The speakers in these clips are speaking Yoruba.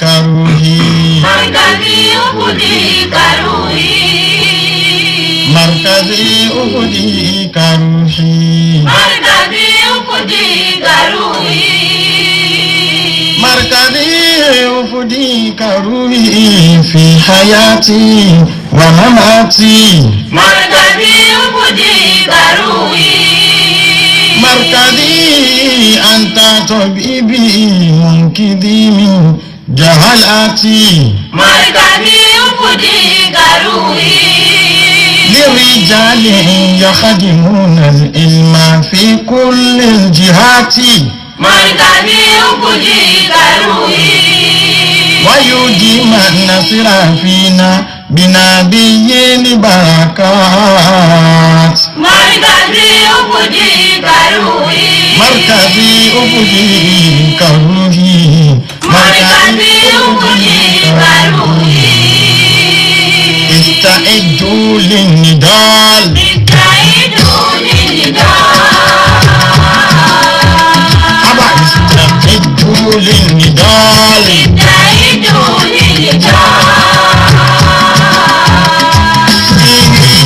كروحي. مركزي أفديك روحي. مركزي أفديك روحي. مركزي أفديك روحي. مركزي أفديك روحي في حياتي ومماتي. مركزي أفديك روحي. مركزي أنت طبيبي منقذي من جهلاتي. مركزي أفديك روحي. لرجال يخدمون العلم في كل الجهات. مركزي أفديك روحي. ويديم النصر فينا بنبي البركات. مركزي أفديك روحي. مركزي أفديك روحي. مركزي أفديك روحي. استعدوا للنضال. استعدوا للنضال. أبا استعدوا للنضال. استعدوا للنضال.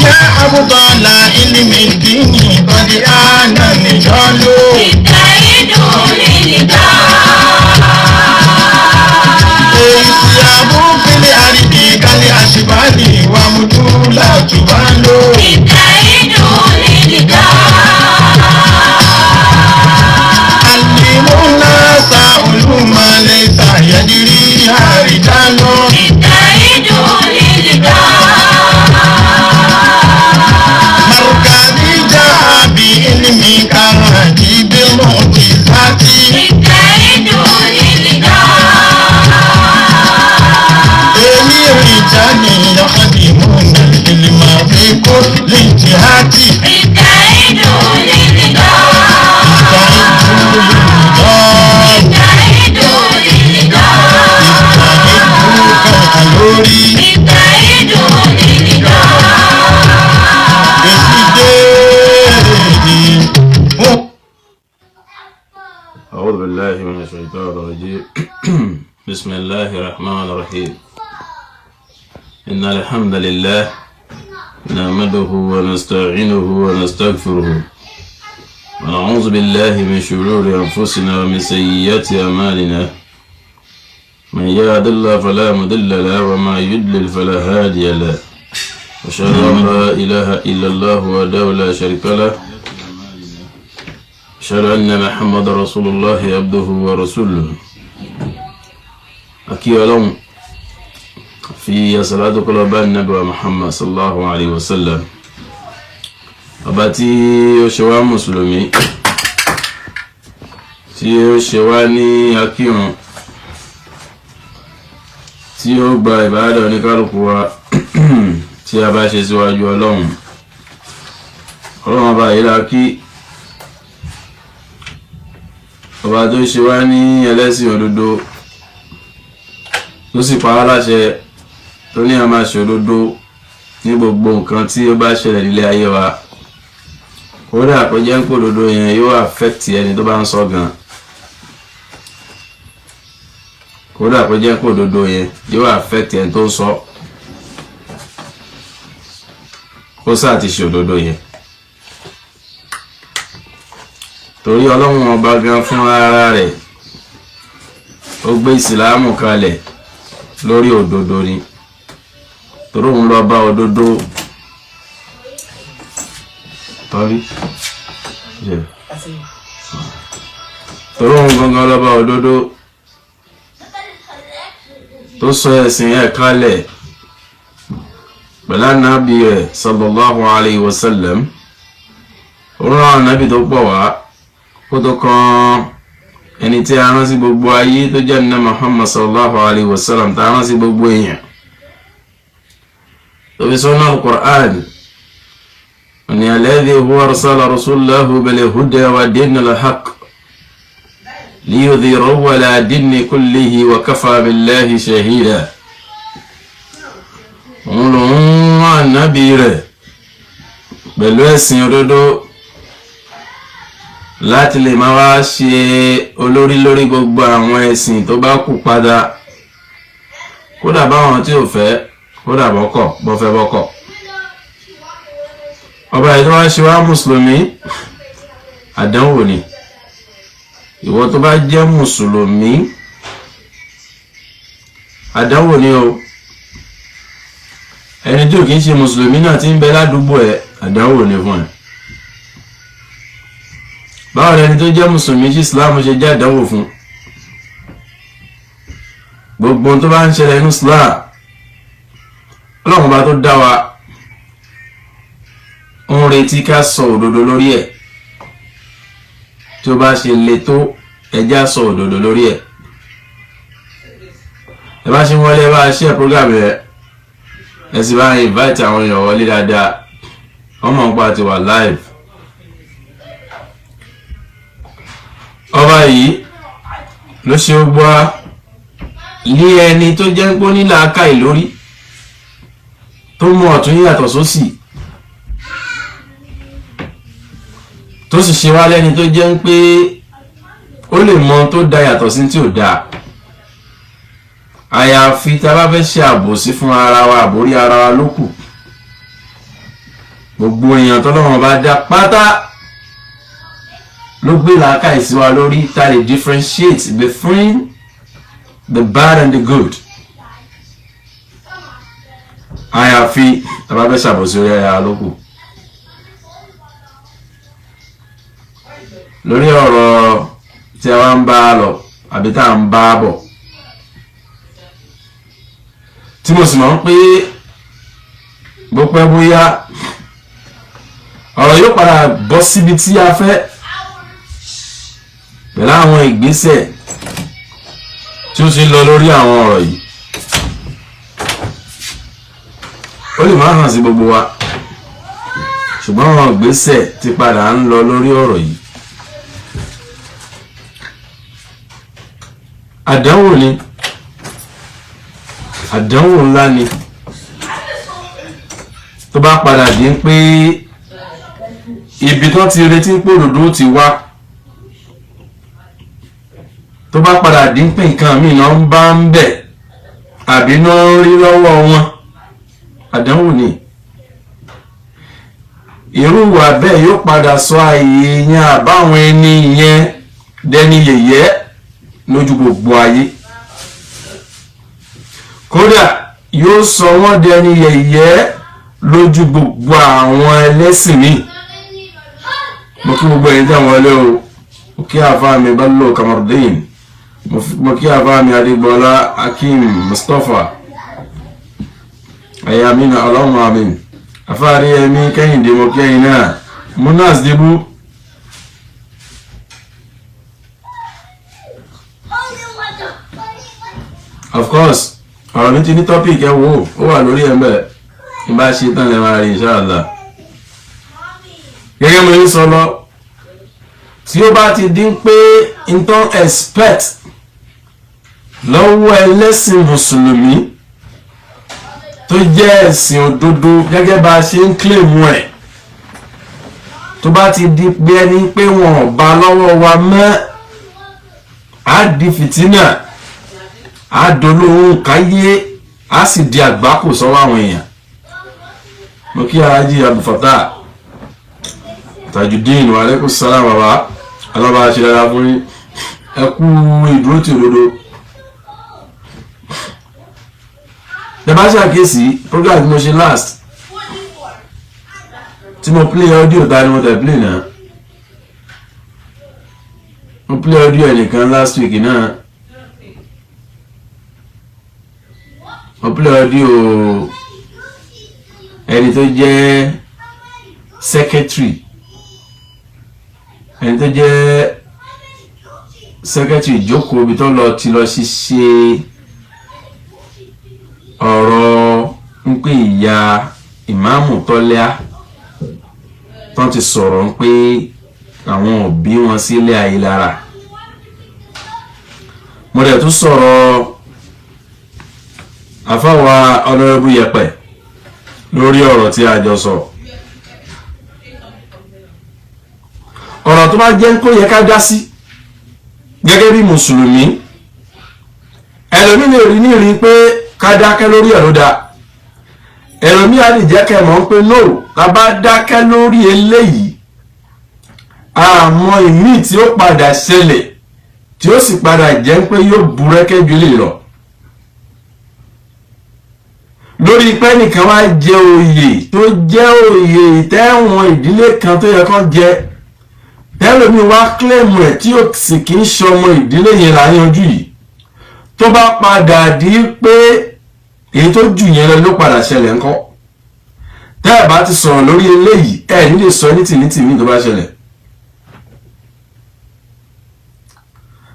يا أبطال علم الدين قد آن النضال. استعدوا للنضال. ìsìyàbù fílẹ̀ àrídì kálí àṣìbálì wà múdú látùbálò. استعدوا للنضال. àlìmúná sàúlùmọ̀ lè sàyẹ̀dìrí àrídálò. استعدوا للنضال. Markadi jaabi ilmi karaji bil mu'jizati. استعدوا للنضال. Èmi rijali yakhadimuna al-ilma fi kulli jihati. استعدوا للنضال. Ista'iddu lin-nidal. استعدوا للنضال. Ista'iddu kal-alori. استعدوا للنضال. Èsì dé fún. أعوذ بالله من الشيطان الرجيم. بسم الله الرحمن الرحيم. إن الحمد لله نحمده ونستعينه ونستغفره ونعوذ بالله من شرور أنفسنا ومن سيئات أعمالنا. من يهد الله فلا مضل له وما يضلل فلا هادي له. أشهد أن لا إله إلا الله وحده لا شريك له. أشهد أن محمد رسول الله عبده ورسوله. Akí Ọlọ́run fi àsàlátù kọlọ bá nàbí wa Muhammad sallallahu alayhi wa sallam, ọba tí ó ṣe wá mùsùlùmí, tí ó ṣe wá ní akírun, tí ó gba ìbáradà oníkálukú wa tí a bá ṣe síwájú Ọlọ́run. Ọlọ́run ọba yìí la kí, ọba tó ṣe wá ní ẹlẹ́sìn òdodo, tó sì pa á láṣẹ, tó ní a máa ṣe òdodo ní gbogbo nǹkan tí ó bá ṣẹlẹ̀ nílé ayé wa, kódà kó jẹ́ ń pò òdodo yẹn yóò affect ẹni tó bá ń sọ gan, kódà kó jẹ́ ń pò òdodo yẹn yóò affect ẹni tó ń sọ, kó sáà ti ṣe òdodo yẹn, torí Ọlọ́run ọba gan fún ara rẹ̀ ó gbé ìsìláàmù kalẹ̀ lórí òdodo ni, torí òun lọ bá òdodo tọ́rí torí òun gangan lọ bá òdodo tó sọ ẹ̀sìn ẹ̀ kalẹ̀ pẹ̀lú ànábì rẹ̀ sallallahu alayhi wa sallam. Ó rán ànábì tó pọ̀ wá kó tó kan ẹni tí a rán sí gbogbo ayé tó jẹ́ ní Muhammad sallallahu alayhi wa sallam, tá a rán sí gbogbo èèyàn, tó fi sọ́nà al-Qur'an ní alladhi huwa arsala rasulahu bil huda wa dinil haqq liyudhhirahu ala dini kullihi wa kafa billahi shahida. Òun lòun rán ànábì rẹ̀ pẹ̀lú ẹ̀sìn òdodo láti lè máa wá ṣe olórí lórí gbogbo àwọn ẹ̀sìn tó bá kù padà. Kódà báwọn tí ò fẹ́, kódà bọ́kọ̀ bọ́fẹ́ bọ́kọ̀. Ọba yìí tó wá ṣe wá mùsùlùmí, àdánwò ni. Ìwọ tó bá jẹ́ mùsùlùmí, àdánwò ni o. Ẹni tí ò kí ń ṣe mùsùlùmí náà ti ń bẹ ládùúgbò ẹ, àdánwò ni fún ẹ. Báwo lẹni tó jẹ́ mùsùlùmí tí Islam ṣe jẹ́ àdánwò fún? Gbogbo ohun tó bá ń ṣẹlẹ̀ ní Islam, Ọlọ́run bá tó dá wa ń retí ká sọ òdodo lórí ẹ̀. Tí ó bá ṣe le tó, ẹ jẹ́ á sọ òdodo lórí ẹ̀. Ẹ bá ṣe wọlé, ẹ bá ṣe program rẹ, ẹ sì bá invite àwọn èèyàn wọlé dáadáa. Wọ́n mọ̀ nípa ti wà live. Ọba yìí ló ṣe ó gbọ́ ní ẹni tó jẹ́ pé ó ní làákàyè lórí, tó mú ọ̀tún yàtọ̀ sósì, tó sì ṣe wá lẹ́ni tó jẹ́ pé ó lè mọ tó da yàtọ̀ sí tí ò dáa. Àyàfi tá a bá fẹ́ ṣe àbòsí fún ara wa, àbórí ara wa ló kù. Gbogbo èèyàn tọ́lọ́run bá dá pátá ló gbé làákàyè sí wa lórí, tá a lè differentiate between the bad and the good. Àyàfi tá a bá fẹ́ ṣàbòsí orí ara ló kù. Lórí ọ̀rọ̀ tí a wá ń bá lọ àbí tá à ń bá bọ̀, tí mo sì mọ̀ pé bó pẹ́ bóyá ọ̀rọ̀ yóò padà bọ́ síbi tí a fẹ́ pẹ̀lú àwọn ìgbésẹ̀ tí ó ti ń lọ lórí àwọn ọ̀rọ̀ yìí. Ó lè má hàn sí gbogbo wa, ṣùgbọ́n àwọn ìgbésẹ̀ ti padà ń lọ lórí ọ̀rọ̀ yìí. Àdánwò ni, àdánwò ńlá ni. Tó bá padà dé pé ibi tó ti retí pé òdòdó ti wá, tó bá padà dín pé nǹkan míì náà ń bá ń bẹ̀ àbí náà ń rí lọ́wọ́ wọn, àdánwò ni. Irú ìwà bẹ́ẹ̀ yóò padà sọ ààyè yẹn àbáwọn ẹni yẹn dẹni yẹ̀yẹ́ lójú gbogbo ayé. Kódà yóò sọ wọ́n dẹni yẹ̀yẹ́ lójú gbogbo àwọn ẹlẹ́sìn míì. Mo kí gbogbo ẹ̀yin tí àwọn ọlẹ́ o. Mo kí àfáà mi Bello Kamardeen, mo kí àfáà mi Adégbọlá Akeem Mustapha ayamina ọlọ́run amin, àfáà rí ẹmí Kẹ́hìndé, mo kí ẹ̀yin náà, Munas Dibu. Of course, ọ̀rọ̀ mi ti ní topic, ẹ wò ó wà lórí ẹ̀ mbẹ́ ní bá ṣe tán lè máa rí inshallah. Gẹ́gẹ́ mo ń sọ lọ, tí ó bá ti dín pé nǹkan expect lọ́wọ́ ẹlẹ́sìn mùsùlùmí tó jẹ́ ẹ̀sìn òdodo gẹ́gẹ́ bá a ṣe ń claim ẹ̀, tó bá ti di pé ẹni pé wọn ò bá lọ́wọ́ wa mọ́, á di fìtínà, á dolóhùn káyé, á sì di àgbákò sọ́wọ́ àwọn èèyàn. Mo kí Alhaji Abdulfatah Tajudeen, wa aleykum salaam baba, alábàá ṣe dára fún yín, ẹ kú ìdúró tí òdodo. Ẹ bá ṣàkíyèsí program tí mo ṣe last, tí mo play audio, ta ni mo tẹ̀ play náà? Mo play audio ẹnìkan last week náà. Mo play audio ẹni tó jẹ́ secretary, ẹni tó jẹ́ secretary ìjókòó ibi tó lọ ti lọ ṣiṣẹ́ ọ̀rọ̀ ń pè ìyá ìmáàmù tọ́lẹ́á tó ti sọ̀rọ̀ ń pé àwọn òbí wọn sílé ayélujára. Mo dẹ̀ tún sọ̀rọ̀ àfáwà ọ̀nàrẹ́bù yẹpẹ̀ lórí ọ̀rọ̀ tí a jọ sọ. Ọ̀rọ̀ tó bá jẹ́ kó yẹ ká dá sí gẹ́gẹ́ bí mùsùlùmí, ẹlòmí lè rí ní rí pé Ká dákẹ́ lórí ẹ̀ ló dáa. Ẹlòmíì á lè jẹ́ kẹ́ mọ̀ pé no, ká bá dákẹ́ lórí eléyìí, àmọ́ ìmíì tí ó padà ṣẹlẹ̀, tí ó sì padà jẹ́ pé yóò búrẹ́kẹ́ ju eléyìí lọ. Lórí pé nìkan wá jẹ oyè tó jẹ́ oyè ìtẹ́wọ̀n ìdílé kan tó yẹ kán jẹ, tẹ́lómi wá kílẹ̀mù ẹ̀ tí ó sì kì í ṣọmọ ìdílé yẹn là ń yanjú yìí, tó bá padà di pé èyí tó jù yẹn lọ ló padà ṣẹlẹ̀ ńkọ́? Tẹ́ ẹ̀ bá ti sọ̀rọ̀ lórí eléyìí, ẹ̀ ní lè sọ ní tìmítìmí tó bá ṣẹlẹ̀.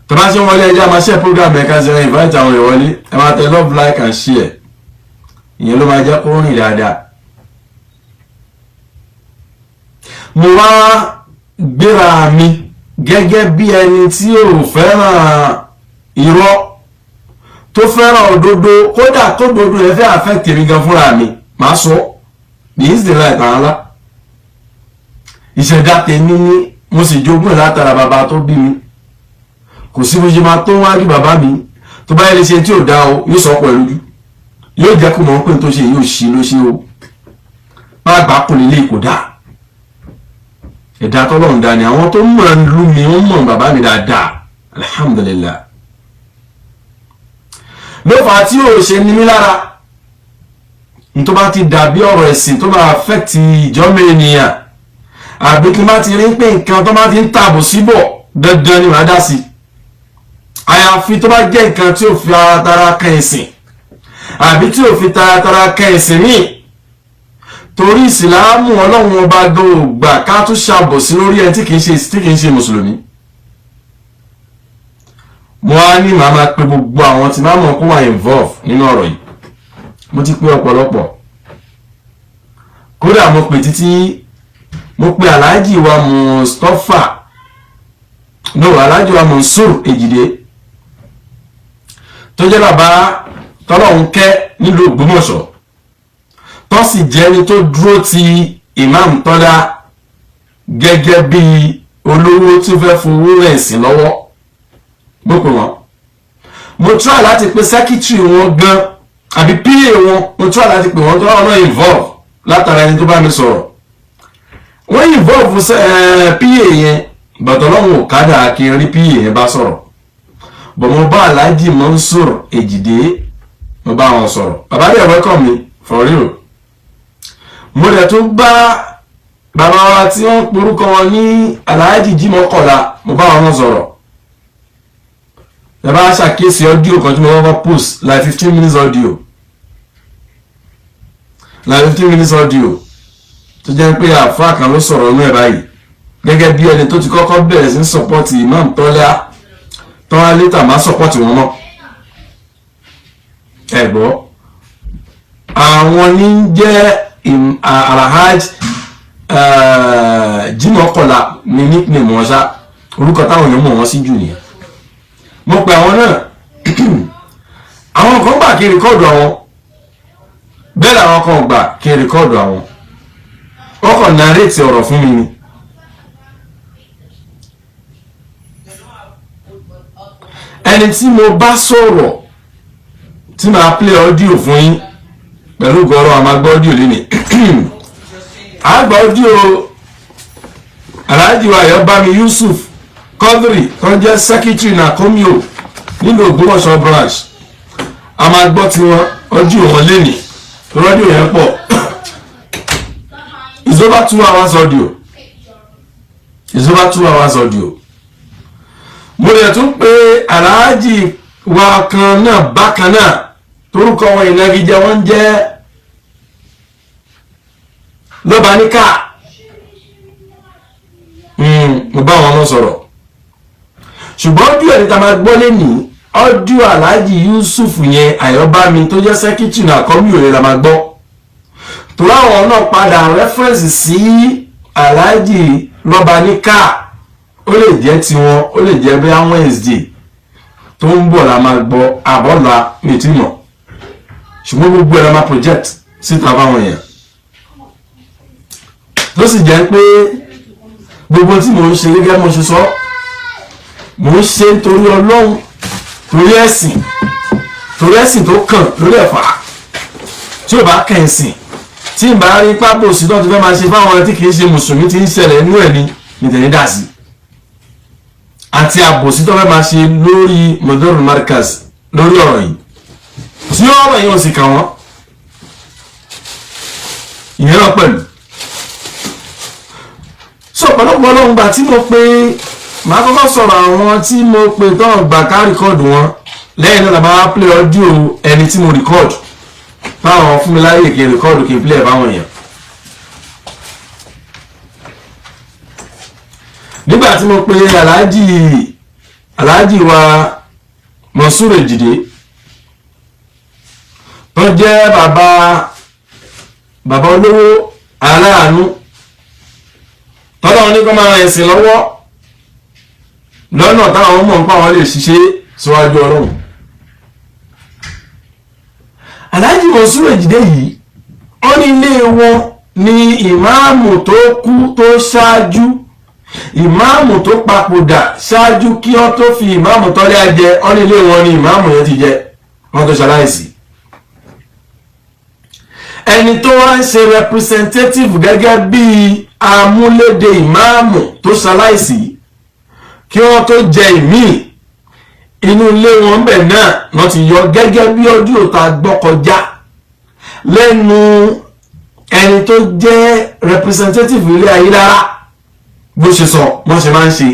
Tó bá ṣe ń wọlé, ẹjẹ́ a máa share program ẹ̀, ká ṣe invite àwọn èèyàn wọlé. Ẹ máa tẹ love, like and share, ìyẹn ló máa jẹ́ kó rìn dáadáa. Mo wá gbéra mi gẹ́gẹ́ bí ẹni tí ò fẹ́ràn irọ́, tó fẹ́ràn òdodo, kódà tó dodo ẹ fẹ́ affect mi gan fúnra mi, màá sọ ní ìsìnlẹ̀ ìtàn ńlá. Ìṣẹ̀dá tèmi ní mo sì jogún ẹ̀ látara bàbá tó bí mi. Kò sí bó ṣe máa tó wájú bàbá mi, tó bá yẹ lè ṣe tí ò dá o, yóò sọ pẹ̀lú ojú, yóò jẹ́ kó mọ̀ pé tó ṣe yóò ṣí ló ṣe o, má gbà kò nílé, kò dáa. Ẹ̀dá tọ́lọ́run dá ni. Àwọn tó mọ̀ ń lú mi, wọ́n mọ̀ bàbá mi dáadáa, alhamdulillah. Ló fà á tí ò ṣe ní mí lára n tó bá ti dàbí ọ̀rọ̀ ẹ̀sìn tó bá affect ìjọ́mọ ènìyàn, àbí kí n bá ti rí pé nǹkan tó bá ti ń tààbò síbọ̀, dandan ni màá dá sí, àyàfi tó bá jẹ́ nǹkan tí ò fi ara tara kan ẹ̀sìn, àbí tí ò fi taratara kan ẹ̀sìn míì, torí ìsìláàmù Ọlọ́run Ọba gan ò gbà ká tún ṣàbòsí lórí ẹni tí kìí ṣe mùsùlùmí. Mo á ní màá máa pe gbogbo àwọn tí máa mọ̀ kó wà involve nínú ọ̀rọ̀ yìí. Mo ti pe ọ̀pọ̀lọpọ̀, kódà mo pè títí, mo pe Alhaji wa Mustapha, no, Alhaji wa Mansur Ejide, tó jẹ́ bàbá tọ́lọ́hún kẹ́ nílùú Ògbómọ̀ṣọ́, tó sì jẹ́ ẹni tó dúró ti Imam Tọ́lá gẹ́gẹ́ bí olówó tí ó fẹ́ fowó rẹ̀ sí lọ́wọ́. Mo pè wọ́n, mo try láti pe secretary wọn gan àbí PA wọn, mo try láti pè wọ́n tó wọ́n náà involve látara ẹni tó bá mi sọ̀rọ̀. Wọ́n involve PA yẹn bàtọ̀ lọ́wọ́ ò kádà kí n rí PA yẹn bá sọ̀rọ̀ bọ̀. Mo bá Alhaji Mansur Ejide, mo bá wọn sọ̀rọ̀, bàbá dẹ̀ welcome mi for real. Mo dẹ̀ tún bá bàbá wa tí wọ́n porúkọ wọn ní Alhaji Jimoh Kọ̀lá, mo bá wọn náà sọ̀rọ̀. Ẹ bá ṣàkíyèsí audio kan tí mo kọ́kọ́ post, like 15 minutes audio, like 15 minutes audio, tó jẹ́ pé àáfàá kan ló sọ̀rọ̀ inú ẹ̀ báyìí gẹ́gẹ́ bí ẹni tó ti kọ́kọ́ bẹ̀rẹ̀ sí support Imam Tọ́lá, tọ́lá later má support wọn mọ́. Ẹ gbọ́, àwọn ní jẹ́ Alhaj Jimoh Kọ̀lá ní nickname wọn ṣá, orúkọ táwọn èèyàn mọ̀ wọ́n sí jù nìyẹn. Mo pe àwọn náà, àwọn kan gbà kí n record àwọn, bẹ́ẹ̀ làwọn kan gbà kí n record àwọn, wọ́n kàn narrate ọ̀rọ̀ fún mi ni. Ẹni tí mo bá sọ̀rọ̀ tí màá play audio fún yín pẹ̀lú gọ́rọ̀, àmà gbọ́ audio lónìí. Àgbà audio Alhaji wa Ayọ̀bámi Yusuf Quadri, tó ń jẹ́ secretary NACOMYO nínú Ògbómọ̀ṣọ́ branch, a máa gbọ́ tiwọn, audio wọn lénìí. Audio yẹn pọ̀, it's over 2 hours audio, it's over 2 hours audio. Mo lè tún pé Alhaji wa kan náà bákan náà, torúkọ wọn ìnagijẹ wọn jẹ́ Lọ́baníkà. Mo bá wọn náà sọ̀rọ̀, ṣùgbọ́n audio ẹni tá a máa gbọ́ lẹ́nìí, audio Alhaji Yusuf yẹn, Ayọ̀bámi, tó jẹ́ secretary NACOMYO rẹ̀ la máa gbọ́, torí àwọn náà padà reference sí Alhaji Lọ́baníkà. Ó lè jẹ́ tiwọn, ó lè jẹ́ bí Wednesday tó ń bọ̀ la máa gbọ́, àbọ̀là mi ti mọ̀, ṣùgbọ́n gbogbo ẹ̀ la máa project síta fáwọn èèyàn. Tó sì jẹ́ pé gbogbo tí mò ń ṣe, gẹ́gẹ́ mo ṣe sọ, mò ń ṣe nítorí Ọlọ́run, torí ẹ̀sìn. Torí ẹ̀sìn tó kàn lórí ẹ̀fà tí ò bá kẹ̀sìn, tí n bá rí pápò sí tó ti fẹ́ máa ṣe fáwọn tí kì í ṣe mùsùlùmí tí ń ṣẹlẹ̀ inú ẹ̀ ni nìtẹ̀ní dà sí, àti àbòsí tó fẹ́ máa ṣe lórí Mudirul Markaz lórí ọ̀rọ̀ yìí, tí ọ̀rọ̀ yìí ò sì kàn wọ́n ìyẹn náà pẹ̀lú. So ọ̀pọ̀lọpọ̀ ọlọ́run gbà tí mo pe, màá kọ́kọ́ sọ̀rọ̀ àwọn tí mo pe tán gbà ká record wọn, lẹ́yìn náà làbá wá play audio ẹni tí mo record báwọn fún mi láyè kí n record, kí n play ẹ̀ báwọn èèyàn. Nígbà tí mo pe aláàjì wa Monsur Ejide tó jẹ́ bàbá olówó aláàánú tọ́lọ́ ní kó máa rìn ẹ̀sìn lọ́wọ́ lọ́nà táwọn mọ̀ ń pa wọn lè ṣiṣẹ́ síwájú Ọlọ́run. Aláàjì Monsur Ejide yìí, ó ní ilé wọn ní ìmáàmù tó kú tó ṣáájú ìmáàmù tó papòdà ṣáájú kí wọ́n tó fi ìmáàmù tọ́lé jẹ, ó ní ilé wọn ní ìmáàmù yẹn ti jẹ wọ́n tó ṣaláìsí. Ẹni tó wá ń ṣe representative gẹ́gẹ́ bí amúlédè ìmáàmù tó ṣaláìsí kí wọ́n tó jẹ ìmíì, inú ilé wọn bẹ̀ náà wọ́n ti yọ gẹ́gẹ́ bí ọdún òta gbọ́ kọjá lẹ́nu ẹni tó jẹ́ representative ilé Ayílára, bó ṣe sọ wọ́n ṣe máa ń ṣe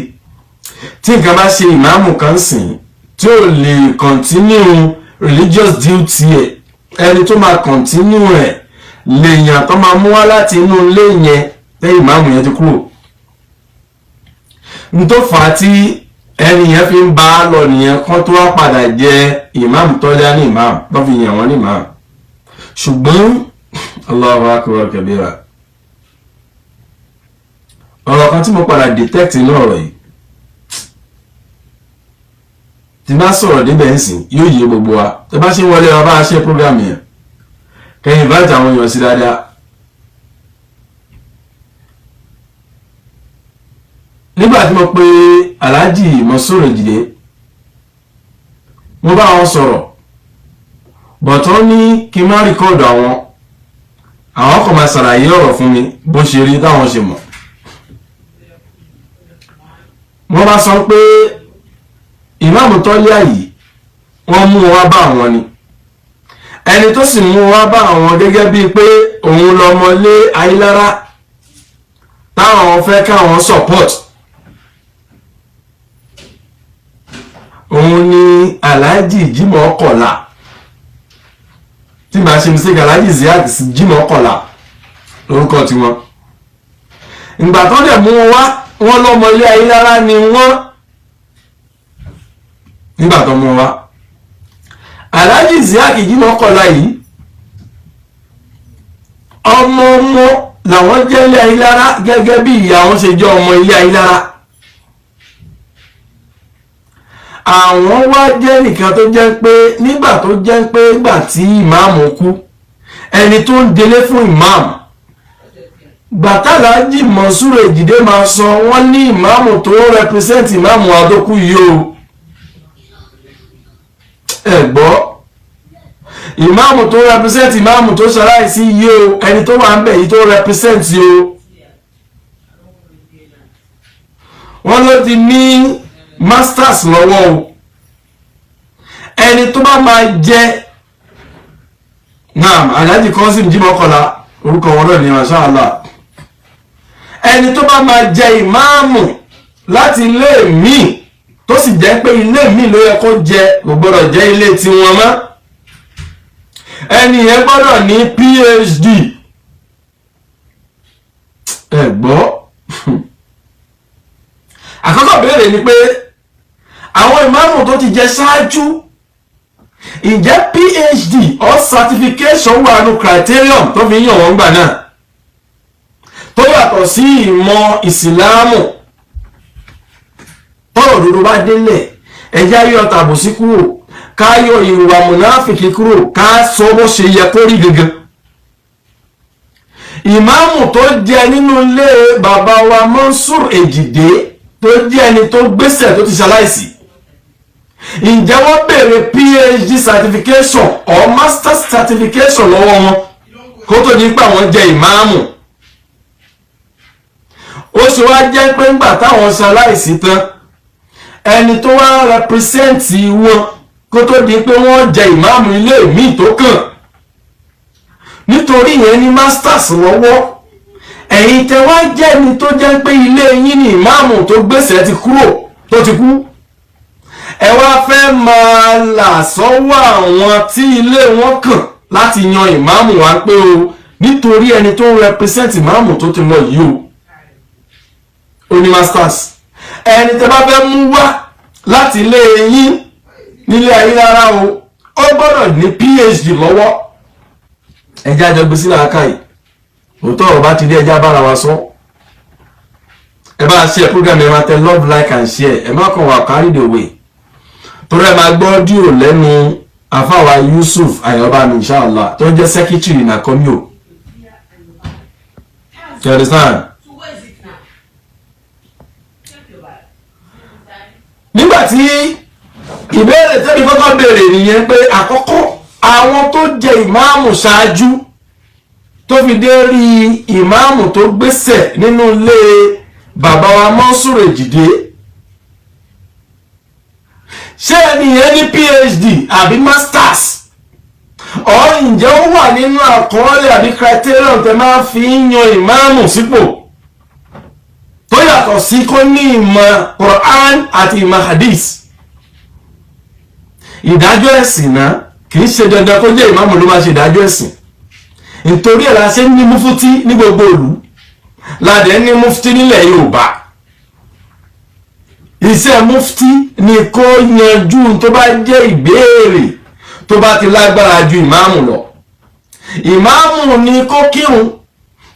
tí nǹkan bá ṣe ìmáàmù kan sìn tí ò lè continue religious duty ẹ̀, ẹni tó máa continue ẹ̀ lèèyàn tó máa mú wá láti inú ilé yẹn lẹ́yìn ìmáàmù yẹn ti kúrò. N tó fà á tí ẹni yẹn fi ń bá a lọ nìyẹn, kán tó wá padà jẹ ìmáàmù tọ́já ní ìmáàmù tó fi yàn wọ́n ní ìmáàmù. Ṣùgbọ́n Allahu akbar kabira, ọ̀rọ̀ kan tí mo padà detect inú ọ̀rọ̀ yìí, tí bá sọ̀rọ̀ débẹ̀ ń sìn yóò yé gbogbo wa. Tó bá ṣe ń wọlé wa bá a ṣe program yẹn, kẹ́yìn invite àwọn èèyàn sí dáadáa. Nígbà tí mo pe Alhaji Monsur Ejide, mo bá wọn sọ̀rọ̀, bọ̀tọ́ ní kí n má rìkọ́ọ̀dù àwọn kò máa ṣàlàyé ọ̀rọ̀ fún mi bó ṣe rí táwọn ṣe mọ̀. Wọ́n bá sọ pé ìmáàmù tọ́líà yìí wọ́n mú wá bá àwọn ni, ẹni tó sì mú wá bá àwọn gẹ́gẹ́ bíi pé òun lọmọlé Ayílára táwọn fẹ́ káwọn support, òun ni Alhaji Jimoh Kọlá, tí màá ṣe mistake, Alhaji Ziad Jimoh Kọlá lórúkọ tiwọn. Ìgbà tó dẹ̀ mú wá, wọ́n lọ́mọ ilé Ayílára ni wọ́n. Nígbà tó mú wá, Alhaji Ziad Jimoh Kọlá yìí ọmọ ọmọ làwọn jẹ́ ilé Ayílára gẹ́gẹ́ bí ìyá wọn ṣe jẹ́ ọmọ ilé Ayílára. Àwọn wá jẹ́ nìkan tó jẹ́ pé nígbà tó jẹ́ pé nígbà tí ìmáàmù kú, ẹni tó ń délé fún ìmáàmù gbàtàlájì Monsur Ejide máa sọ, wọ́n ní ìmáàmù tó represent ìmáàmù adókú yìí o, ẹ gbọ́, ìmáàmù tó represent ìmáàmù tó ṣaláìsí yìí o, ẹni tó wà ń bẹ̀ yìí tó represent yìí o, wọ́n ló ti ní masters lọ́wọ́ o, ẹni tó bá máa jẹ naam Alhaji Kazeem Jimoh Kọlá orúkọ wọn náà ní masha Allah, ẹni tó bá máa jẹ ìmáàmù láti ilé mi tó sì jẹ́ pé ilé mi ló yẹ kó jẹ, kò gbọ́dọ̀ jẹ́ ilé tiwọn mọ́, ẹni yẹn gbọ́dọ̀ ní PhD. Ẹ gbọ́, àkọ́kọ́ béèrè ni pé àwọn ìmáàmù tó ti jẹ ṣáájú, ǹjẹ́ PhD or certification wà nù criterion tó fi yàn wọ́n gbà náà tó yàtọ̀ sí ìmọ̀ ìsìláàmù? Tọ́rọ̀ òdodo bá délẹ̀, ẹjẹ́ ayọ̀ tàbùsí kúrò, ká yọ ìwà mùnáfìkì kúrò, ká sọ bó ṣe yẹ kó rí gangan. Ìmáàmù tó jẹ nínú ilé bàbá wa Monsur Ejide tó jẹ́ ẹni tó gbéṣẹ̀ tó ti ṣaláìsí, Ǹjẹ́ wọ́n béèrè PhD certification or master certification lọ́wọ́ wọn kó tó di pé àwọn jẹ ìmáàmù? Ó sì wá jẹ́ pé ńgbà táwọn ṣaláìsí tán, ẹni tó wá represent wọn kó tó di pé wọ́n jẹ ìmáàmù ilé míì tó kàn, nítorí yẹn ní masters lọ́wọ́. Ẹ̀yin tẹ wá jẹ́ ẹni tó jẹ́ pé ilé yín ní ìmáàmù tó gbèsè ti kúrò, tó ti kú, ẹ wá fẹ́ máa là sọ́wọ́ àwọn tí ilé wọn kàn láti yan ìmáàmù wá pé o, nítorí ẹni tó ń represent ìmáàmù tó ti lọ yìí o, ó ní masters. Ẹni tẹ bá fẹ́ mú wá láti ilé yín nílé ayé rárá o, ó gbọ́dọ̀ ní PhD lọ́wọ́. Ẹjẹ́ àjọgbé sílẹ̀ akáyì òótọ́ ọ̀rọ̀ bá ti dé, ẹjẹ́ abára wa sọ. Ẹ bá share program, ẹ máa tẹ love, like and share. Ẹ má kàn wá carry the way, torí ẹ máa gbọ́ díò lẹ́nu àfàwà Yusuf Ayọ̀bámi, inshallah, tó ń jẹ́ secretary NACOMYO. You understand? So where is it now? Check your bag. Nígbà tí ìbéèrè tẹ́mi kọ́kọ́ béèrè nìyẹn pé, àkọ́kọ́, àwọn tó jẹ ìmáàmù ṣáájú tó fi dé rí ìmáàmù tó gbéṣẹ̀ nínú ilé bàbá wa Mọ́sùrù Èjìdé, ṣé ẹnìyẹn ní PhD àbí masters ọ̀? Ǹjẹ́ ó wà nínú àkọọ́lẹ̀ àbí criterion tẹ máa fi ń yan ìmáàmù sípò tó yàtọ̀ sí kó ní ìmọ̀ Quran àti ìmọ̀ hadith, ìdájọ́ ẹ̀sìn náà? Kì í ṣe dandan kó jẹ́ ìmáàmù ló máa ṣe ìdájọ́ ẹ̀sìn. Nítorí ẹ̀ la ṣe ní mufti ní gbogbo ìlú, ládẹ̀ ní mufti nílẹ̀ Yorùbá. Iṣẹ́ mufti ni kó yanjú tó bá jẹ́ ìbéèrè tó bá ti lágbára ju ìmáàmù lọ. Ìmáàmù ni kó kírun,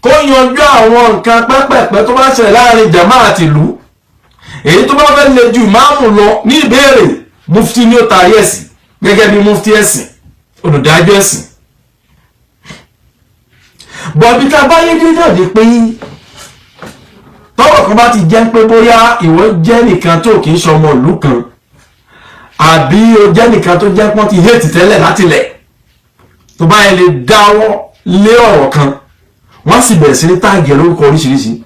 kó yanjú àwọn nǹkan pẹ́pẹ̀pẹ́ tó bá ṣẹlẹ̀ láàrin jàmáà àti ìlú. Èyí tó bá fẹ́ le ju ìmáàmù lọ ní ìbéèrè, mufti ni ó tarí ẹ̀sìn gẹ́gẹ́ bí mufti ẹ̀sìn, olùdájọ́ ẹ̀sìn. Bọ̀bí tá a bá yé dé náà di pé tọ́rọ̀ kan bá ti jẹ́ pé bóyá ìwọ jẹ́ nìkan tó kì í ṣọmọ ìlú kan, àbí o jẹ́ nìkan tó jẹ́ pọ́n ti hate tẹ́lẹ̀ látilẹ̀, tó bá yẹ lè dáwọ́ lé ọ̀rọ̀ kan, wọ́n sì bẹ̀rẹ̀ sí ní tag ẹ̀ lórúkọ oríṣiríṣi.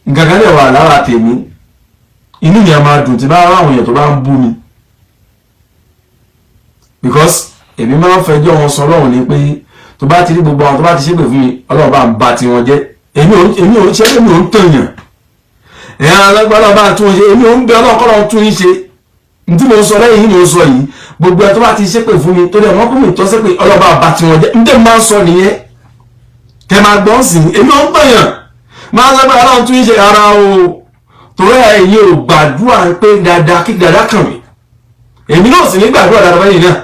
Nǹkan kan lè wà lára tèmi, inú mi á máa dùn tí bá ráwọn èèyàn tó bá ń bú mi, because èmi máa ń fẹjọ́ wọn sọ Ọlọ́run ni pé tó bá ti rí gbogbo àwọn tó bá ti ṣépè fún mi, Ọlọ́run bá ń ba tiwọn jẹ́. Èmi ò ṣe, èmi ò ń tòyàn ẹ̀yà alágbára bá tún ṣe. Èmi ò ń bẹ Ọlọ́run kọ́ lọ́run tún yín ṣe. N tí mo sọ lẹ́yìn yìí mo sọ yìí, gbogbo ẹ̀ tó bá ti ṣépè fún mi tó dẹ̀ wọ́n kú mi tó ṣépè, Ọlọ́run bá ba tiwọn jẹ́. N tẹ́ máa ń sọ nìyẹn, kẹ máa gbọ́n sí i. Èmi ò ń tòyàn máa ń sọ pé Ọlọ́run tún yín ṣe ara o, torí ẹ̀yin ò gbàdúrà pé dáadáa kí dáadáa kàn mí, èmi náà sì ní gbàdúrà dáadáa báyìí náà.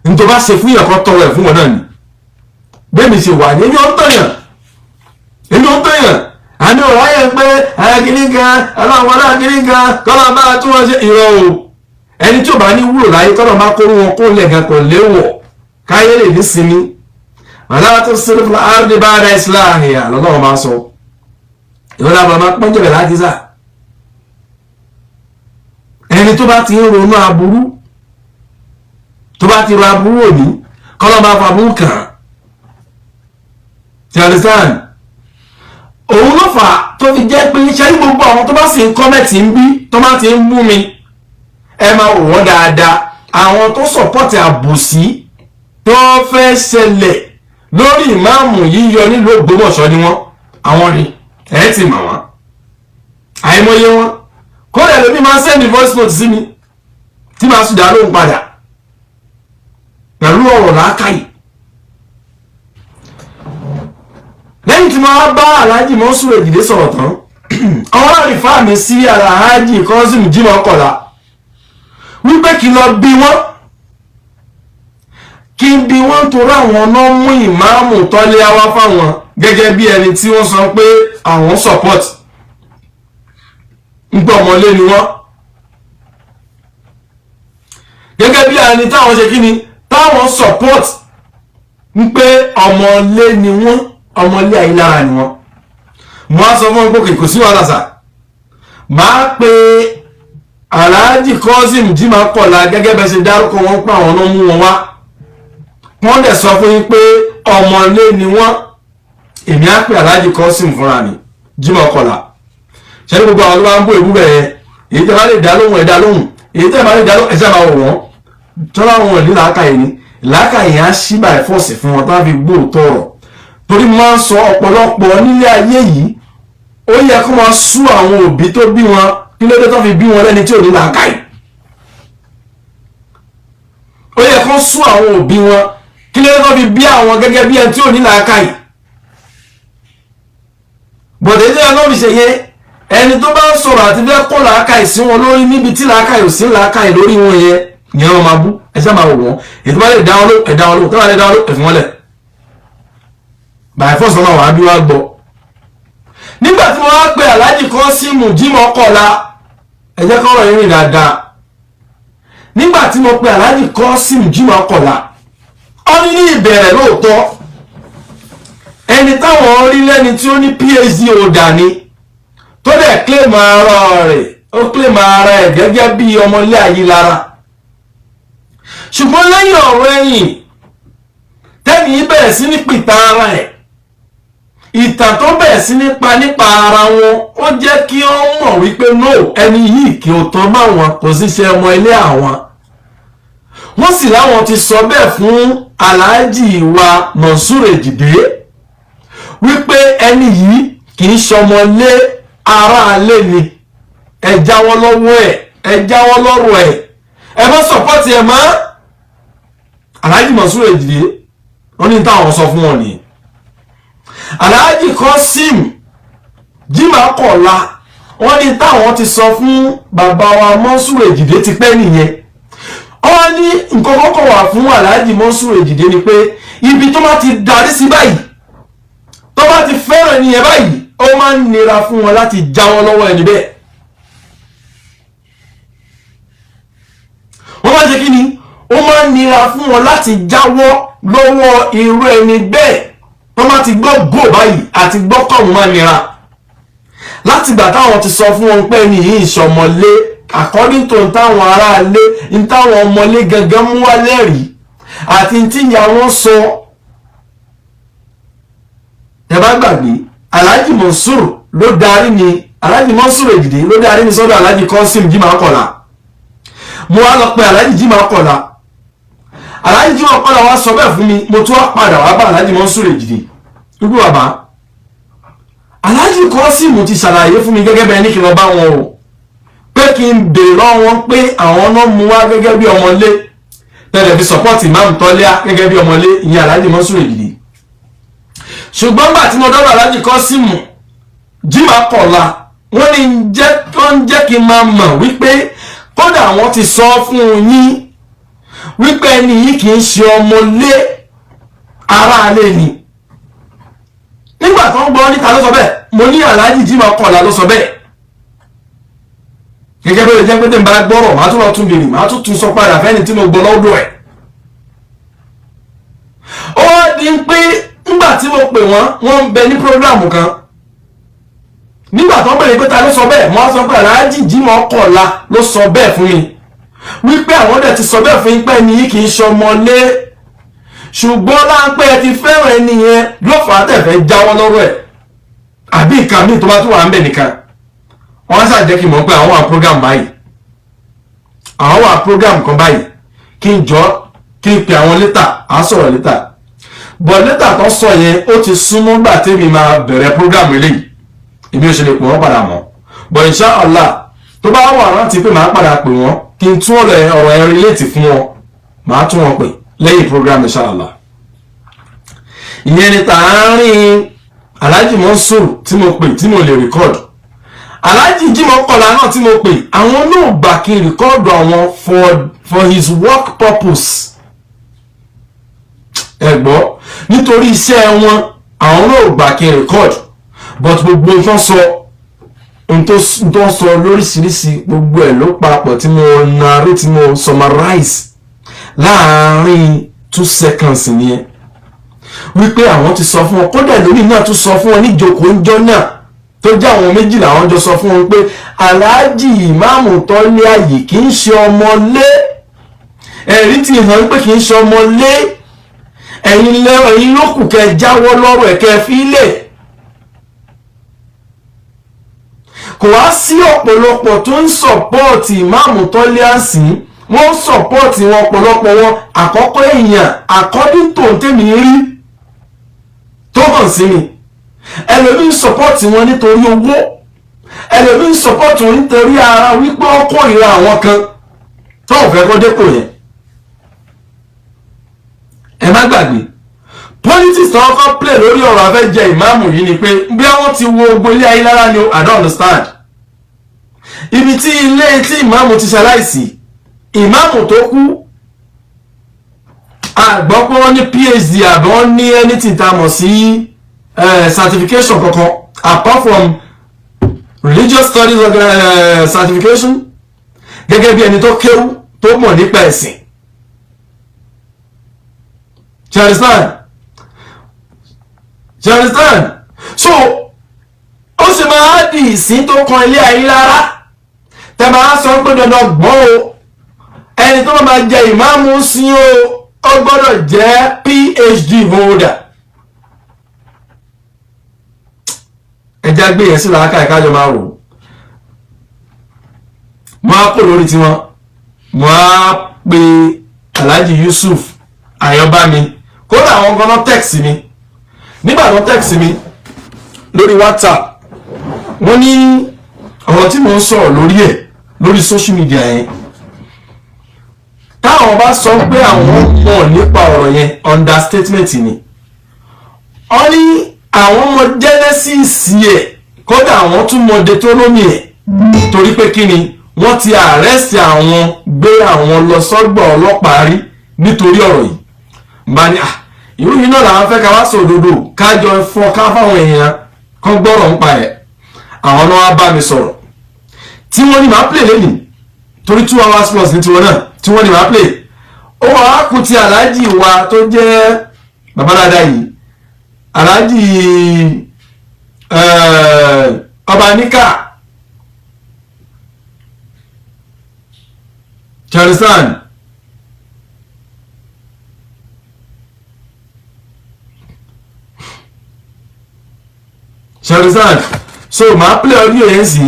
Ní tó bá ṣe fún yàn kan, tọrọ ẹ̀ fún wọn náà ni. Bẹ́ẹ̀ mi ṣe wà ní, èmi ò ń tọ̀yàn, èmi ò ń tọ̀yàn. Àmì ọ̀rọ̀ ayé pé akíní kan ọlọ́run náà kíní kan kọ́lá máa tún wọn ṣe, ìrọ̀ o. Ẹni tí ò bá ní wúlò láyé, kọ́lá máa kó wọn kó lẹ̀ gan kò léwọ̀, káyé lè ní sinmi. Wàlá tó sẹ́lẹ̀ fún ardi ba'da islahiha lọ́lọ́run máa sọ ìwọ́n lábàá máa pọ́njẹ̀bẹ̀ láti sà. Ẹni tó bá ti ń ronú aburú, tó bá ti ro aburú òní, kọ́lá máa fa aburú kàn án. You understand? Òun ló fà á tó fi jẹ́ pé ṣe ní gbogbo àwọn tó bá sì ń comment ń bí, tó bá ti ń bú mi, ẹ máa wò wọ́n dáadáa. Àwọn tó support àbòsí tó fẹ́ ṣẹlẹ̀ lórí ìmáàmù yíyọ nílùú Ògbómọ̀ṣọ́ ni wọ́n. Àwọn ni ẹ ti mọ̀ wọ́n, àìmọye wọn. Kódà lómi máa ń send voice note sí mi tí màá sì dá lóhùn padà pẹ̀lú ọ̀rọ̀ làákàyè. Lẹ́yìn tí mo wá bá Alhaji Mọ́sùrù Èjìdé sọ̀rọ̀ tán, ọwọ́ àrífà mi sí Alhaji Kọ́sìmù Jímọ̀ Kọ̀lá wípé kí n lọ bí wọ́n, kí n bí wọ́n, torí àwọn náà mú ìmáàmù tọ́lé wá fáwọn gẹ́gẹ́ bí ẹni tí wọ́n sọ pé àwọn support ń gbọ́ ọmọlé ni wọ́n, gẹ́gẹ́ bí ẹni táwọn ṣe kí ni táwọn support ń pé ọmọlé ni wọ́n, ọmọlé Ayílára ni wọ́n. Mo á sọ fún wọn pé kò sí wàhálà sà, máa pe Alhaji Kazeem Jimoh Kọ̀lá gẹ́gẹ́ bẹ́ẹ̀ ṣe dárúkọ wọn pé àwọn náà mú wọn wá, wọ́n dẹ̀ sọ fún yín pé ọmọlé ni wọ́n. Èmi á pè Alhaji Kazeem fúnra mi Jimoh Kọ̀lá. Ṣẹ́ni gbogbo àwọn tó bá ń bó ìbú bẹ̀ yẹn, èyí tẹ́ bá lè dá lóhùn, ẹ̀ dá lóhùn. Èyí tẹ́ bá lè dá lóhùn, ẹ̀ sábà wọ̀ wọ́n. Tọ́lá wọn ní làákàyè ni làákàyè á ṣí báyìí fọ́ọ̀sì fún wọn tó bá fi gbóòótọ́ ọ̀rọ̀, torí máa ń sọ ọ̀pọ̀lọpọ̀ nílé ayé yìí, ó yẹ kó máa sú àwọn òbí tó bí wọn, kí ló dé tó fi bí wọn lẹ́ni tí ò ní làákàyè. Ó yẹ kó sú àwọn òbí wọn, kí ló dé tó fi bí àwọn gẹ́gẹ́ bí ẹni tí ò ní làákàyè. Bọ̀dé tí wọn fi ṣe yẹ ẹni tó bá ń sọ̀rọ̀ àti fẹ́ kó làákàyè sí wọn lórí níbi tí làákàyè ò sí làákàyè lórí wọn yẹn, ìyẹn wọn máa bú. Ẹ ṣáà máa wò wọn. Èyí tó bá lè dá wọn ló, ẹ dá wọn ló. Tó bá lè dá wọn ló, ẹ fi wọn lẹ̀. By force náà wàá bí wàá gbọ́. Nígbà tí wọ́n á pe Alhaji Kazeem Jimoh Kọ̀lá, ẹ jẹ́ kọ́rọ̀ yín rìn dáadáa. Nígbà tí mo pe Alhaji Kazeem Jimoh Kọ̀lá, ó ní ní ìbẹ̀rẹ̀ lóòótọ́, ẹni táwọn rí lẹ́ni tí ó ní PhD holder ni, tó dẹ̀ claim ara rẹ̀, ó claim ara ẹ̀ gẹ́gẹ́ bí ọmọlé Ayílára. Ṣùgbọ́n lẹ́yìn ọ̀rọ̀ ẹ̀yìn, tẹ́ni bẹ̀rẹ̀ sí ní pìtàn ara ẹ̀, ìtàn tó bẹ̀rẹ̀ sí nípa nípa ara wọn, ó jẹ́ kí ó mọ̀ wípé no, ẹni yìí kí ó tán báwọn, kò sí ṣe ọmọ ilé àwọn. Wọ́n sì láwọn ti sọ bẹ́ẹ̀ fún Alhaji wa Monsur Ejide wípé ẹni yìí kì í ṣọmọlé, aráalé ni, ẹ jáwọ́ lọ́wọ́ ẹ̀, ẹ jáwọ́ lọ́rọ̀ ẹ̀, ẹ má support ẹ̀ mọ́. Alhaji Monsur Ejide, wọ́n ní táwọn sọ fún wọn nìyẹn. Alhaji Kazeem Jimoh Kọ̀lá, wọ́n ní táwọn ti sọ fún bàbá wa Monsur Ejide ti pẹ́ nìyẹn. Wọ́n ní nǹkan kọ́kọ́ wà fún Alhaji Monsur Ejide ni pé ibi tó bá ti darí sí báyìí, tó bá ti fẹ́ràn ẹnìyẹn báyìí, ó máa ń nira fún wọn láti jáwọ́ lọ́wọ́ ẹni bẹ́ẹ̀. Wọ́n máa ń ṣe kí ni? Ó máa ń nira fún wọn láti jáwọ́ lọ́wọ́ irú ẹni bẹ́ẹ̀. Wọ́n máa ti gbọ́ gò báyìí àti gbọ́ kọ̀ọ̀hún máa nira. Látìgbà táwọn ti sọ fún wọn pé ẹni yìí ìṣọmọlé, according to táwọn aráalé, táwọn ọmọlé gangan mú wá lẹ́rìí àti tí ìyá wọn sọ. Ẹ bá gbàgbé, Alhaji Monsur ló darí ni, Alhaji Monsur Ejide ló darí ni sọ́dọ̀ Alhaji Kazeem Jimoh Kọ̀lá. Mo wá lọ pé Alhaji Jimoh Kọ̀lá. Alhaji Jimoh Kọ̀lá wá sọ bẹ́ẹ̀ fún mi. Mo tún wá padà wá bá Alhaji Monsur Ejide wípé, bàbá, Alhaji Kazeem ti ṣàlàyé fún mi gẹ́gẹ́ bẹ́ẹ̀ ní kí n lọ bá wọn o, pé kí n béèrè lọ́wọ́ wọn pé àwọn náà mú wá gẹ́gẹ́ bí ọmọlé, tẹ̀lé fi support Imam Tọ́líà gẹ́gẹ́ bí ọmọlé, ìyẹn Alhaji Monsur Ejide. Ṣùgbọ́n gbà tí mo dọ́dọ̀ Alhaji Kazeem Jimoh Kọ̀lá, wọ́n ní jẹ́ tó ń jẹ́ kí n máa mọ̀ wípé kódà wọ́n ti sọ fún yín wípé ẹni yìí kì í ṣe ọmọlé, aráalé ni. Nígbà tó ń gbọ́ níta ló sọ bẹ́ẹ̀, mo ní Alhaji Jimoh Kọ̀lá ló sọ bẹ́ẹ̀. Gẹ́gẹ́ bí ó jẹ́ pé tí n bá gbọ́rọ̀, màá tún lọ tún bèrè, màá tún tún sọ padà fẹ́ni tí mo gbọ́ lọ́dọ̀ ẹ̀. Ó wá di pé nígbà tí mo pè wọ́n, wọ́n ń bẹ ní program kan. Nígbà tó ń bèrè pé ta ló sọ bẹ́ẹ̀, mo á sọ pé Alhaji Jimoh Kọ̀lá ló sọ bẹ́ẹ̀ fún mi, wípé àwọn dẹ̀ ti sọ bẹ́ẹ̀ fún yín pé ẹni yìí kì í ṣọmọlé, ṣùgbọ́n láńpẹ́ ẹ ti fẹ́ràn ẹni yẹn ló fà á tẹ̀fẹ́ jáwọ́ lọ́rọ̀ ẹ̀, àbí nǹkan míì tó bá tún wà ń bẹ̀ nìkan. Wọ́n ṣàjẹ́ kí n mọ̀ pé àwọn wà program báyìí, àwọn wà program kan báyìí, kí n jọ kí n pè àwọn later, à ń sọ̀rọ̀ later. But later tó sọ yẹn, ó ti súnmọ́ gbà tèmi máa bẹ̀rẹ̀ program eléyìí. Èmi ò ṣe lè pè wọ́n padà mọ́, but insha Allah, tó bá wà rántí pé màá padà pè wọ́n kí n tún ọ̀rọ̀ ẹ̀ relate fún wọn, màá tún wọn pè lẹ́yìn program, insha Allah. Ìyẹn ni tààrin Alhaji Monsur tí mo pè tí mo lè record. Alhaji Jimoh Kọ̀lá náà tí mo pè, àwọn náà gbà kí n record àwọn for his work purpose. Ẹ gbọ́, nítorí iṣẹ́ wọn, àwọn náà gbà kí n record, but gbogbo nǹkan sọ, ohun tó sọ lóríṣiríṣi, gbogbo ẹ̀ ló papọ̀ tí mo narrate, tí mo summarize láàárín 2 seconds nìyẹn, wípé àwọn ti sọ fún wọn, kódà lórí náà tún sọ fún wọn níjókòó ńjọ́ náà. Tó jẹ́ àwọn méjì làwọn jọ sọ fún wọn pé Aláàjì Ìmáàmù Tọ́lé Àyè kì í ṣe ọmọlé. Ẹ̀rí ti hàn pé kì í ṣe ọmọlé. Ẹ̀yin lẹ́, ẹ̀yin ló kù kẹ́ jáwọ́ lọ́rọ̀ ẹ̀, kẹ́ fi lẹ̀. Kò wá sí ọ̀pọ̀lọpọ̀ tó ń support Ìmáàmù Tọ́lé àsìn. Wọ́n ń support wọn, ọ̀pọ̀lọpọ̀ wọn. Àkọ́kọ́ èèyàn, according to tèmi rí tó hàn sí mi, ẹlòmíì ń support wọn nítorí owó, ẹlòmíì ń support wọn nítorí ara wípé ó kórìíra àwọn kan tó ò fẹ́ kó dépò yẹn. Ẹ má gbàgbé, politics tó kọ́kọ́ play lórí ọ̀rọ̀ afẹ́jẹ ìmáàmù yìí ni pé bí wọ́n ti wo gbogbo ilé ayé lára ni o. I don't understand ibi tí ilé tí ìmáàmù ti ṣaláìsí. Ìmáàmù tó kú, àgbọ́ pé wọ́n ní PhD àbí wọ́n ní anything tá a mọ̀ sí certification kankan apart from religious studies certification, gẹ́gẹ́ bí ẹni tó kéwú, tó mọ̀ nípa ẹ̀sìn. Do you understand? Do you understand? So ó sì máa di ìsín tó kan ilé ayé rárá, tẹ máa sọ pé dandan gbọ́n o, ẹni tó máa jẹ ìmáàmù sí o, ó gbọ́dọ̀ jẹ́ PhD holder. Ẹja gbé yẹn sí làákà ìkájọ máa wò. Mo á kó lórí tiwọn, mo á pe Alhaji Yusuf Ayọ̀bámi. Kódà àwọn ganan text mi. Nígbà tó text mi lórí WhatsApp, wọ́n ní ọ̀rọ̀ tí mo ń sọ̀rọ̀ lórí ẹ̀ lórí social media yẹn, táwọn bá sọ pé àwọn mọ̀ nípa ọ̀rọ̀ yẹn, understatement ni. Wọ́n ní àwọn mọ genesis ẹ̀, kódà àwọn tún mọ Deuteronomy ẹ̀, torí pé kí ni, wọ́n ti arrest àwọn, gbé àwọn lọ sọ́gbà ọlọ́pàá rí nítorí ọ̀rọ̀ yìí. Bá ní irú yìí náà làwọn fẹ́ ká wá sòdodo, kájọ fọ́ ká fáwọn èèyàn kan gbọ́rọ̀ ń pa ẹ̀. Àwọn náà wá bá mi sọ̀rọ̀ tí wọ́n ní màá play lẹ́nìí, torí 2 hours plus ní tiwọn náà tí wọ́n ní màá play. Ó wà á kú ti aláàjì wa tó jẹ́ bàbá dáadáa yìí, Aláàjì Ọba Níkà. Do you understand? Do you understand? So màá play audio yẹn sí,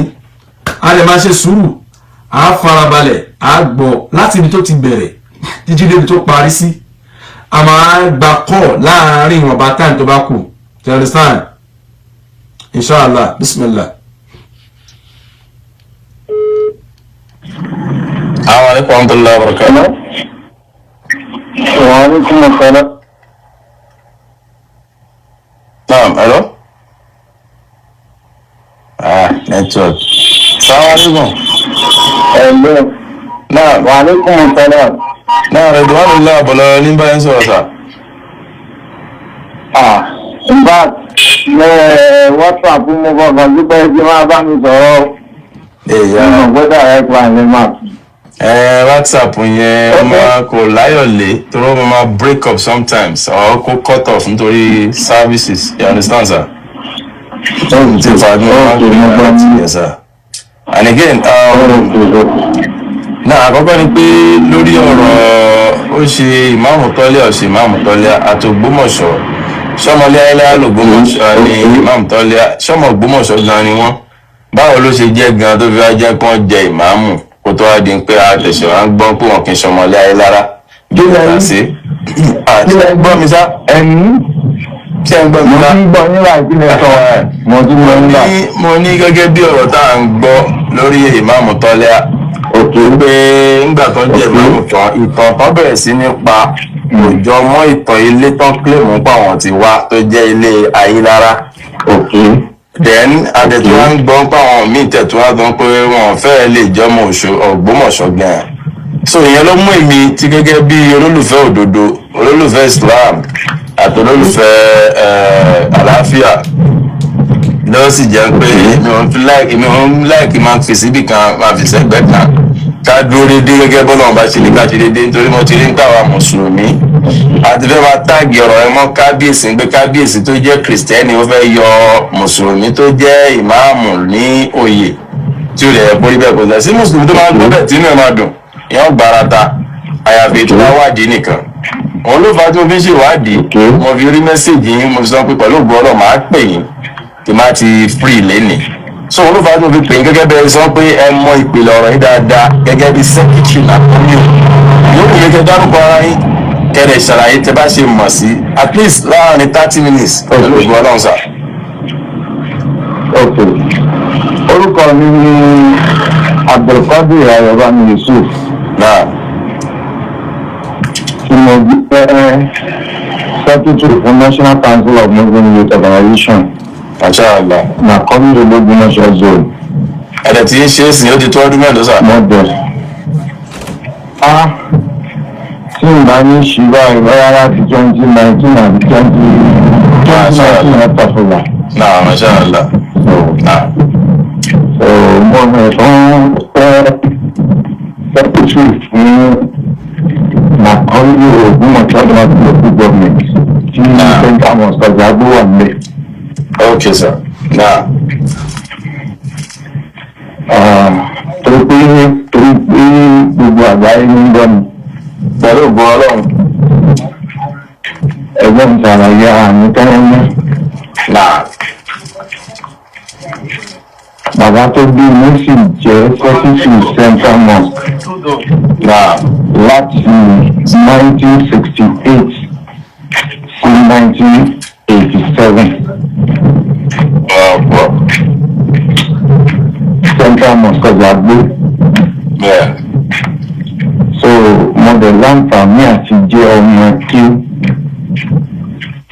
a lè máa ṣe sùúrù, a farabalẹ̀, a gbọ́ láti ibi tó ti bẹ̀rẹ̀ títí débi tó parí sí. A máa gba call láàárín ìwọ̀nba time tó bá kù. Do you understand? Inshallah, bismillah. Assalamu alaikum warahmatullahi wabarakatuh. Wa alaikum assalam. Naam, hello? Ah, network. Assalamu alaikum. Hello. Naam. Wa alaikum assalam. Naam, Redwanullah Bọ̀lọ́ ní báyìí sọ̀rọ̀ sà. Ah, in fact, WhatsApp mo fọkàn sí pé kí máa bá mi sọ̀rọ̀. Èyà. Mo gbọ́dọ̀ rẹ̀ pa ní máa. Ẹ WhatsApp yẹn, ó máa kò láyọ̀lé torí ó máa break up sometimes or kó cut off nítorí services. You understand, sir? Tí ìfàdí wọn máa ń pè é láti yẹn, sir. And again, náà àkọ́kọ́ ni pé lórí ọ̀rọ̀ ó ṣe Ìmáàmù Tọ́lé ọ̀ṣẹ̀ Ìmáàmù Tọ́lé àti Ògbómọ̀ṣọ́, sọmọlé ayélujára lògbómọ̀ṣọ́ ni Ìmáàmù Tọ́lé, sọmọ Ògbómọ̀ṣọ́ gan ni wọ́n. Báwo ló ṣe jẹ́ gan tó fi wá jẹ́ kán jẹ ìmáàmù, kó tó wá di pé a tẹ̀sẹ̀ wá ń gbọ́ pé wọn kì í sọmọlé ayélujára bí wọ́n ṣe ṣe ń gbọ́ mi sá? Ẹ̀mí. Ṣé ń gbọ́ mi Mo sá? ti ń gbọ́ nígbà tí mo sọ. Mo ti ń gbọ́ nígbà. Mo ní gẹ́gẹ́ bí ọ̀rọ̀ tá à ń gbọ́ lórí Ìmáàmù Tọ́lé pé ńgbà tó jẹ́ ìmáàmù tán, ìtàn tán bẹ̀rẹ̀ sí ní pa kò jọ mọ́ ìtàn ilé tán kílèmù pa àwọn ti wá, tó jẹ́ ilé Ayílára. Then adẹ̀tí wá ń gbọ́ pé àwọn míì tẹ̀tún wá gan pé wọn fẹ́ẹ́ lè jọmọ Ògbómọ̀ṣọ́ gan. So ìyẹn ló mú èmi tí gẹ́gẹ́ bí olólùfẹ́ òdodo, olólùfẹ́ Islam àti olólùfẹ́ àlàáfíà lọ́wọ́ sì jẹ́ pé èmi ò ń like máa fi síbì kan, máa fi sẹ́gbẹ́ kan. Ká dúró déédéé gẹ́gẹ́ bọ́lá wọn bá ṣe ní ká ṣe déédéé, nítorí mo ti rí nípa àwa mùsùlùmí. Àti fẹ́ máa táàgì ọ̀rọ̀ ẹ mọ́ kábíyèsí pé kábíyèsí tó jẹ́ kìrìsìtẹ́nì ó fẹ́ yọ mùsùlùmí tó jẹ́ ìmáàmù ní oyè tí ó lè yẹ kó rí bẹ́ẹ̀. Kò sí mùsùlùmí tó máa ń gbọ́ bẹ́ẹ̀ tí inú ẹ̀ máa dùn, ìyẹn gbára ta, àyàfi tó bá wádìí nìkan. Òun ló fà á tí mo fi ń ṣèwádìí. Mo fi rí message yín, mo fi sọ pé pẹ̀lú ògbó ọlọ́ màá pè yín tí má ti free lẹ́nìí. So òun ló fà á tí mo fi pè yín gẹ́gẹ́ bẹ́ẹ̀ sọ pé ẹ mọ ìpìlẹ̀ ọ̀rọ̀ yín dáadáa gẹ́gẹ́ bí secretary nàkọ́míò. Yóò kù gẹ́gẹ́ dárúkọ ara yín, kẹ́rẹ̀ ṣàlàyé tẹ́ bá ṣe mọ̀ sí, at least láàrin 30 minutes, pẹ̀lú ògbó ọlọ́run sà. Ok, orúkọ mi ni Abdulkadir Ayọ̀bámi Yusuf, Náà. tí mo jẹ́ secretary fún National Council of Muslim Youth Organization, Masha Allah. Nàkọ́mí Ológunmọ̀ṣọ́ zone. Ẹ̀rẹ̀ tí ń ṣe é sìn, ó ti tó ọdún mélòó sà? Mọ́dọ̀ a tí n bá ní ṣùgbọ́n ìbára láti 2019 àbí 2019 ọ̀tọ̀fọ̀lá. Náà, Masha Allah. Náà. So mo rẹ̀ fún secretary fún Nàkọ́mí Ògbómọ̀ṣọ́ north local government tí central mosque ọjà gbó wà nílẹ̀. Ok sir, náà. Torí pé gbogbo àgbáyé ní gbọ́ mi. Pẹ̀lú ògbó ọlọ́run. Ẹgbẹ́ mi ṣàlàyé àmì tẹ́lẹ̀ ní. Náà. Bàbá tó bí mi sì jẹ́ secretary central mosque Náà. láti 1968 sí 1987. Ọ̀pọ̀. Central mosque ọjà gbé. Bẹ́ẹ̀. So mo dẹ̀ láǹfààní àti jẹ́ ọmọ kí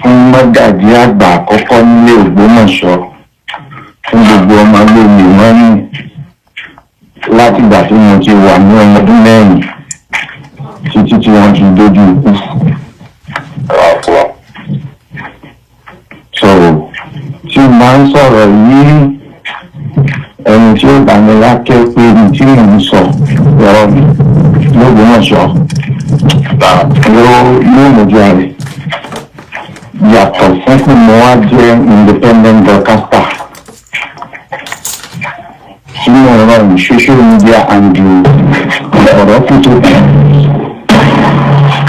fún mọ́gàjí àgbà àkọ́kọ́ nílé Ògbómọ̀ṣọ́, fún gbogbo ọmọ ilé mọ́mí, látìgbà tí mo ti wà ní ọmọ ọdún 4 títí tí wọ́n ti dójú ikú. Ọ̀pọ̀. So tí mo máa ń sọ̀rọ̀ yìí, ẹni tí ó bá mi lákẹ́ pé ní tí mò ń sọ ọ̀rọ̀ mi lÓgbómọ̀ṣọ́ Náà. yóò mójú ààrẹ. Yàtọ̀ fún pé mo wá jẹ́ independent broadcaster tí mo run social media and ọ̀rọ̀ kú tó kù.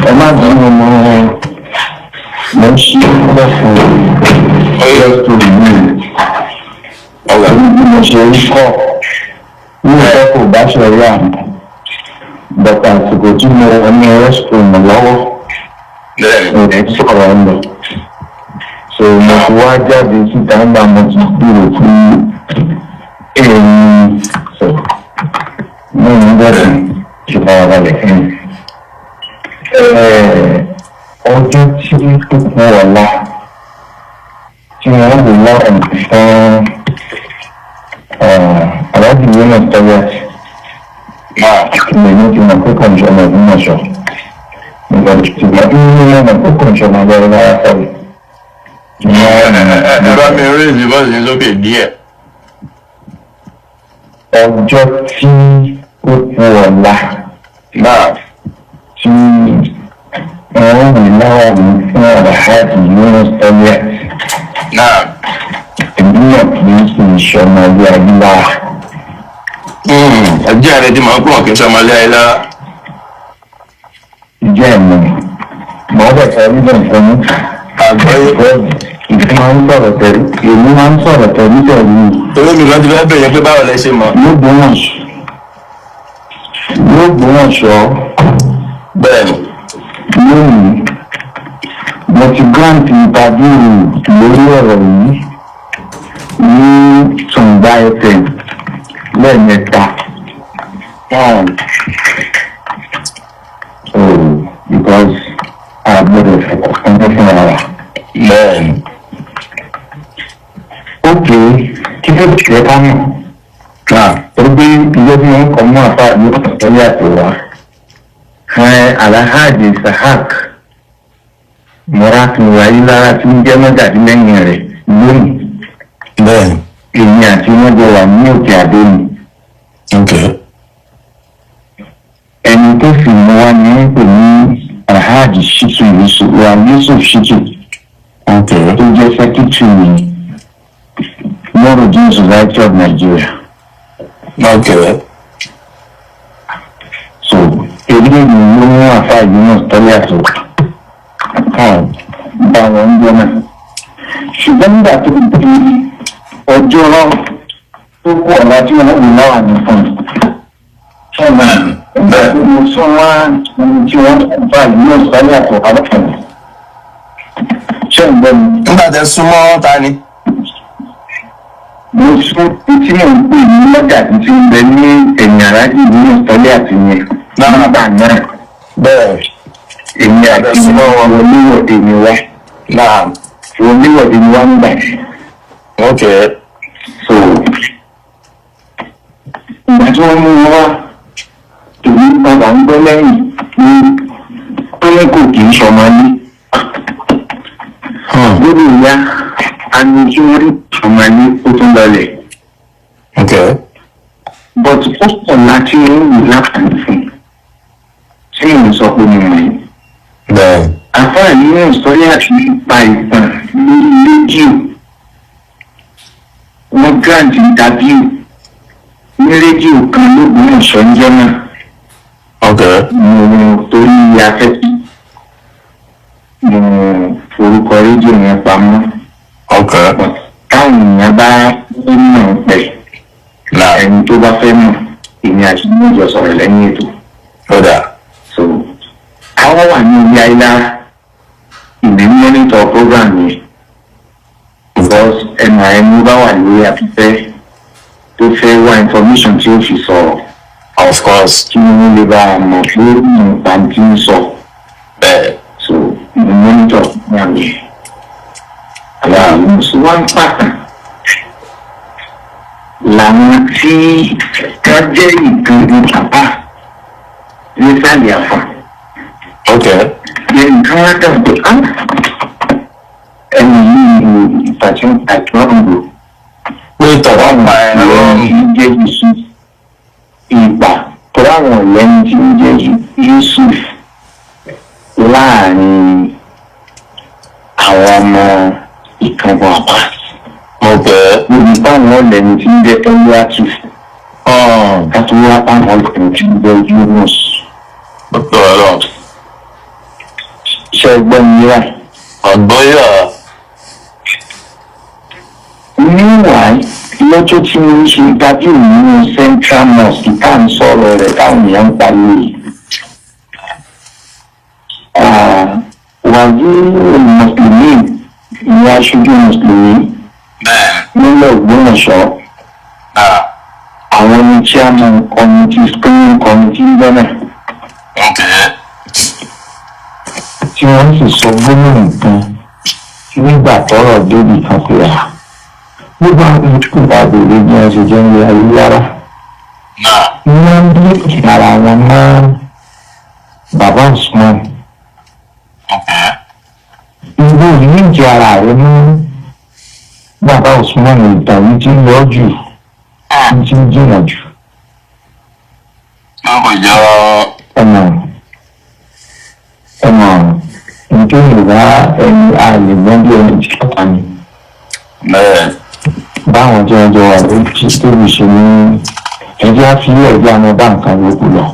Ẹ má bínú, mo ń ṣí lẹ́kùn lẹ́kùn mi Ọ̀gá. bí mo ṣe ń kọ́ ní ìfẹ́ kò bá ṣe rí àmì bàtà àsìkò tí mo wọ ní restroom lọ́wọ́. Bẹ́ẹ̀ni. Ẹ̀ sọ̀rọ̀ ń lọ. So mo ti wá jáde síta nígbà mo ti kúrò fún èmi sọ mo ń bẹ̀rẹ̀ ṣe farabalẹ̀ fún mi. Ọjọ́ tí ó kù ọ̀la tí wọ́n wò lọ́rùn fún aláàbí yóò tọ́jú Náà. lèmi ti mọ̀ pé kò ń ṣọmọ Ògbómọ̀ṣọ́ nígbà tí mo ní mọ̀ pé kò ń ṣọmọ abẹ́rẹ́ lára sọ̀rọ̀. Ẹ bá mi rí ìbọn yìí sókè díẹ̀. Ọjọ́ tí ó kù ọ̀la Náà. tí wọ́n wò láwọn fún aláàbí yóò tọ́jú Náà. èmi náà kì í sì ṣọmọ ilé ayélujára. Ẹjẹ́ rẹ̀ ti máa ń kúrò kí n sọmọ ilé ayé lára. Ìjọ ẹ̀mọ́ mọ́ bẹ̀ sọ nígbà nǹkan mú. Àgbáyé. Ìgbà máa ń sọ̀rọ̀ tẹ̀lé, èmi máa ń sọ̀rọ̀ tẹ̀lé tẹ̀lé. Torí mi kan ti fẹ́ bẹ̀rẹ̀ pé báwo lẹ ṣe mọ̀. LÓgbómọ̀ṣọ́. Bẹ́ẹ̀ni. Lónìí mo ti grant interview lórí ọ̀rọ̀ yìí ní Tùǹgbà FM lẹ́ẹ̀mẹ́ta. So because a gbọ́dọ̀ fọkàn fún ara wa. Bẹ́ẹ̀ni. Ok, kí ló dé ká mọ̀? Náà. Torí pé ìjọ tí wọ́n kọ́ mú àfa ní ọ̀sán yàtọ̀ wá. Alhaji Sahak Mọ́rákùnrin Ayélujára tí ń jẹ́ mọ́gàdí lẹ́yìn rẹ̀ lónìí. Bẹ́ẹ̀ni. Èmi àti wọn jọ wà ní òkè àdó ni. Ok. Ẹni tó sì mú wa ní ń pè ní Alhaji. Ahmad Shitu Yusuf, Yusuf Shitu, tó jẹ́ secretary Nurudeen Society of Nigeria. So eléyìí ló mú àfa Yunus tọ́lẹ̀ àti kan bá wọn ń gbọ́nà. Ṣùgbọ́n nígbà tó di ọjọ́ tó kú ọ̀la tí wọ́n wù láwà ní fún un, ṣọ́nà nígbà tó mo sún wá ẹni tí wọ́n bá Yunus tọ́lẹ̀ àti ọ̀hánà, ṣé ń gbọ́ mi? Nígbà tẹ súnmọ́ ta ni? Mo sún tí mò ń pè ní lọ́jà tí ń bẹ ní ẹ̀yìn aráàlú Yunus tọ́lẹ̀ àti yẹn nígbà náà. Èmi àti wọléwọ̀de ni wá. Wọléwọ̀de ni wá nígbà yẹn. So ìgbà tí wọ́n mú wọn wá, èmi padà ń gbọ́ lẹ́yìn ní pé kò kì í ṣọmọlé lórí ìyá àmì tí wọ́n rí ṣọmọlé, ó tún lọlẹ̀. But ó pọ̀ láti ń wù láǹfààní fún tí mò ń sọ pé mo mọ̀ yìí. Àfáàní náà sọ́yà àti pa ìtàn lórí rédíò, wọ́n grant interview ní rédíò kan lÓgbómọ̀ṣọ́ ń jẹ́ náà. Mo torí afẹ́fẹ́, mo forúkọ rédíò yẹn pamọ́. Táwọn èèyàn bá ń mọ̀ pẹ̀, ẹni tó bá fẹ́ mọ̀, èmi àti ìjọ sọ̀rọ̀ lẹ́yìn ètò. So àwọn wà ní ilé ayélujára, ìmí monitor program yẹn, because ẹnu àẹnu bá wà lórí afẹ́fẹ́ tó fẹ́ wá information tí ó fi sọ̀rọ̀, Of course. kí wọ́n lè bá a mọ̀ pé nǹkan tí ń sọ. So mo monitor program yẹn. Àwọn mùsùlùmí wá ń pàtàkì làwọn tí wọ́n jẹ́ ìkànnì bàbá nísàlẹ̀ àfà. Yẹn nǹkan wá dà pé á ẹni yìí ni ìtàkùn àìtọ́rùn Pé tọ̀wọ́ pa ẹ̀ lọ tí ń jẹ́ Yusuf ìgbà tó àwọn ọ̀lẹ́ni tí ń jẹ́ Yusuf láàrin àwọn ọmọ ìkànnì àpá, níbi táwọn ọ̀lẹ́ni tí ń jẹ́ Eliatu, kátó wá táwọn ọ̀lẹ́ni tí ń jẹ́ Yunus. Ṣe ẹgbẹ́ mi rà? Ọ̀gbọ́yà. Meanwhile, lọ́jọ́ tí mo ń ṣe interview nínú Central Mosque tá à ń sọ̀rọ̀ rẹ̀ táwọn èèyàn ń pariwo yìí, waziri mùsùlùmí ní aṣojú mùsùlùmí nílẹ̀ Ògbómọ̀ṣọ́, àwọn ní chairman committee, screening committee gbọ́nà, tí wọ́n sì sọ gbólóhùn kan nígbà tọ́rọ̀ débi kan pé à gbogbo àwọn ìkú bá bèrè bí wọ́n ṣe jẹ́ ń lé ayélujára, wọ́n ń bí ara wọn mọ́ bàbá Usman. Ìwé ìníjẹ ara rẹ mú bàbá Usman, ìtàn yìí ti ń lọ jù, ti ń jìnnà jù. Ọmọ ọmọ nítorí ìwà ẹni àlè gbọ́n bí ẹni tí wọ́n pa ni báwọn tí wọ́n jọ wà lórí tóbi ṣe ní ẹjẹ́ àfilẹ̀ bí àwọn bá nǹkan yòókù lọ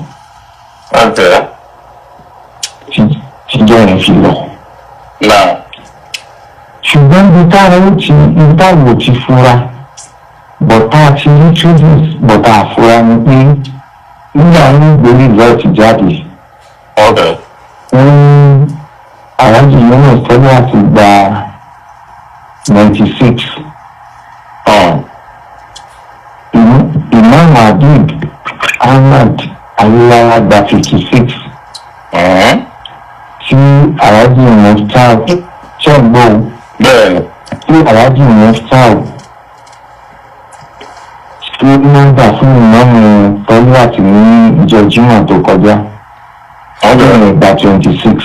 tíjọ́ yẹn fi lọ. Ṣùgbọ́n ibi táwọn ó ti, ibi táwọn ò ti fura bọ̀tá ti rí traces bọ̀tá àfura ni pé nígbà wọn ń gbé result jáde, wọ́n ní aláàjì yẹn tẹ́lẹ̀ àti gba 96, Imam Habib Ahmad Ayélára gba 56, tí aláàjì Muftau ṣẹ́gbó, tí aláàjì Muftau tí ó nọ́mbà fún ìmọ̀mù pẹ̀lú àti ní ìjọ Jímọ̀ tó kọjá ọdún ìgbà 26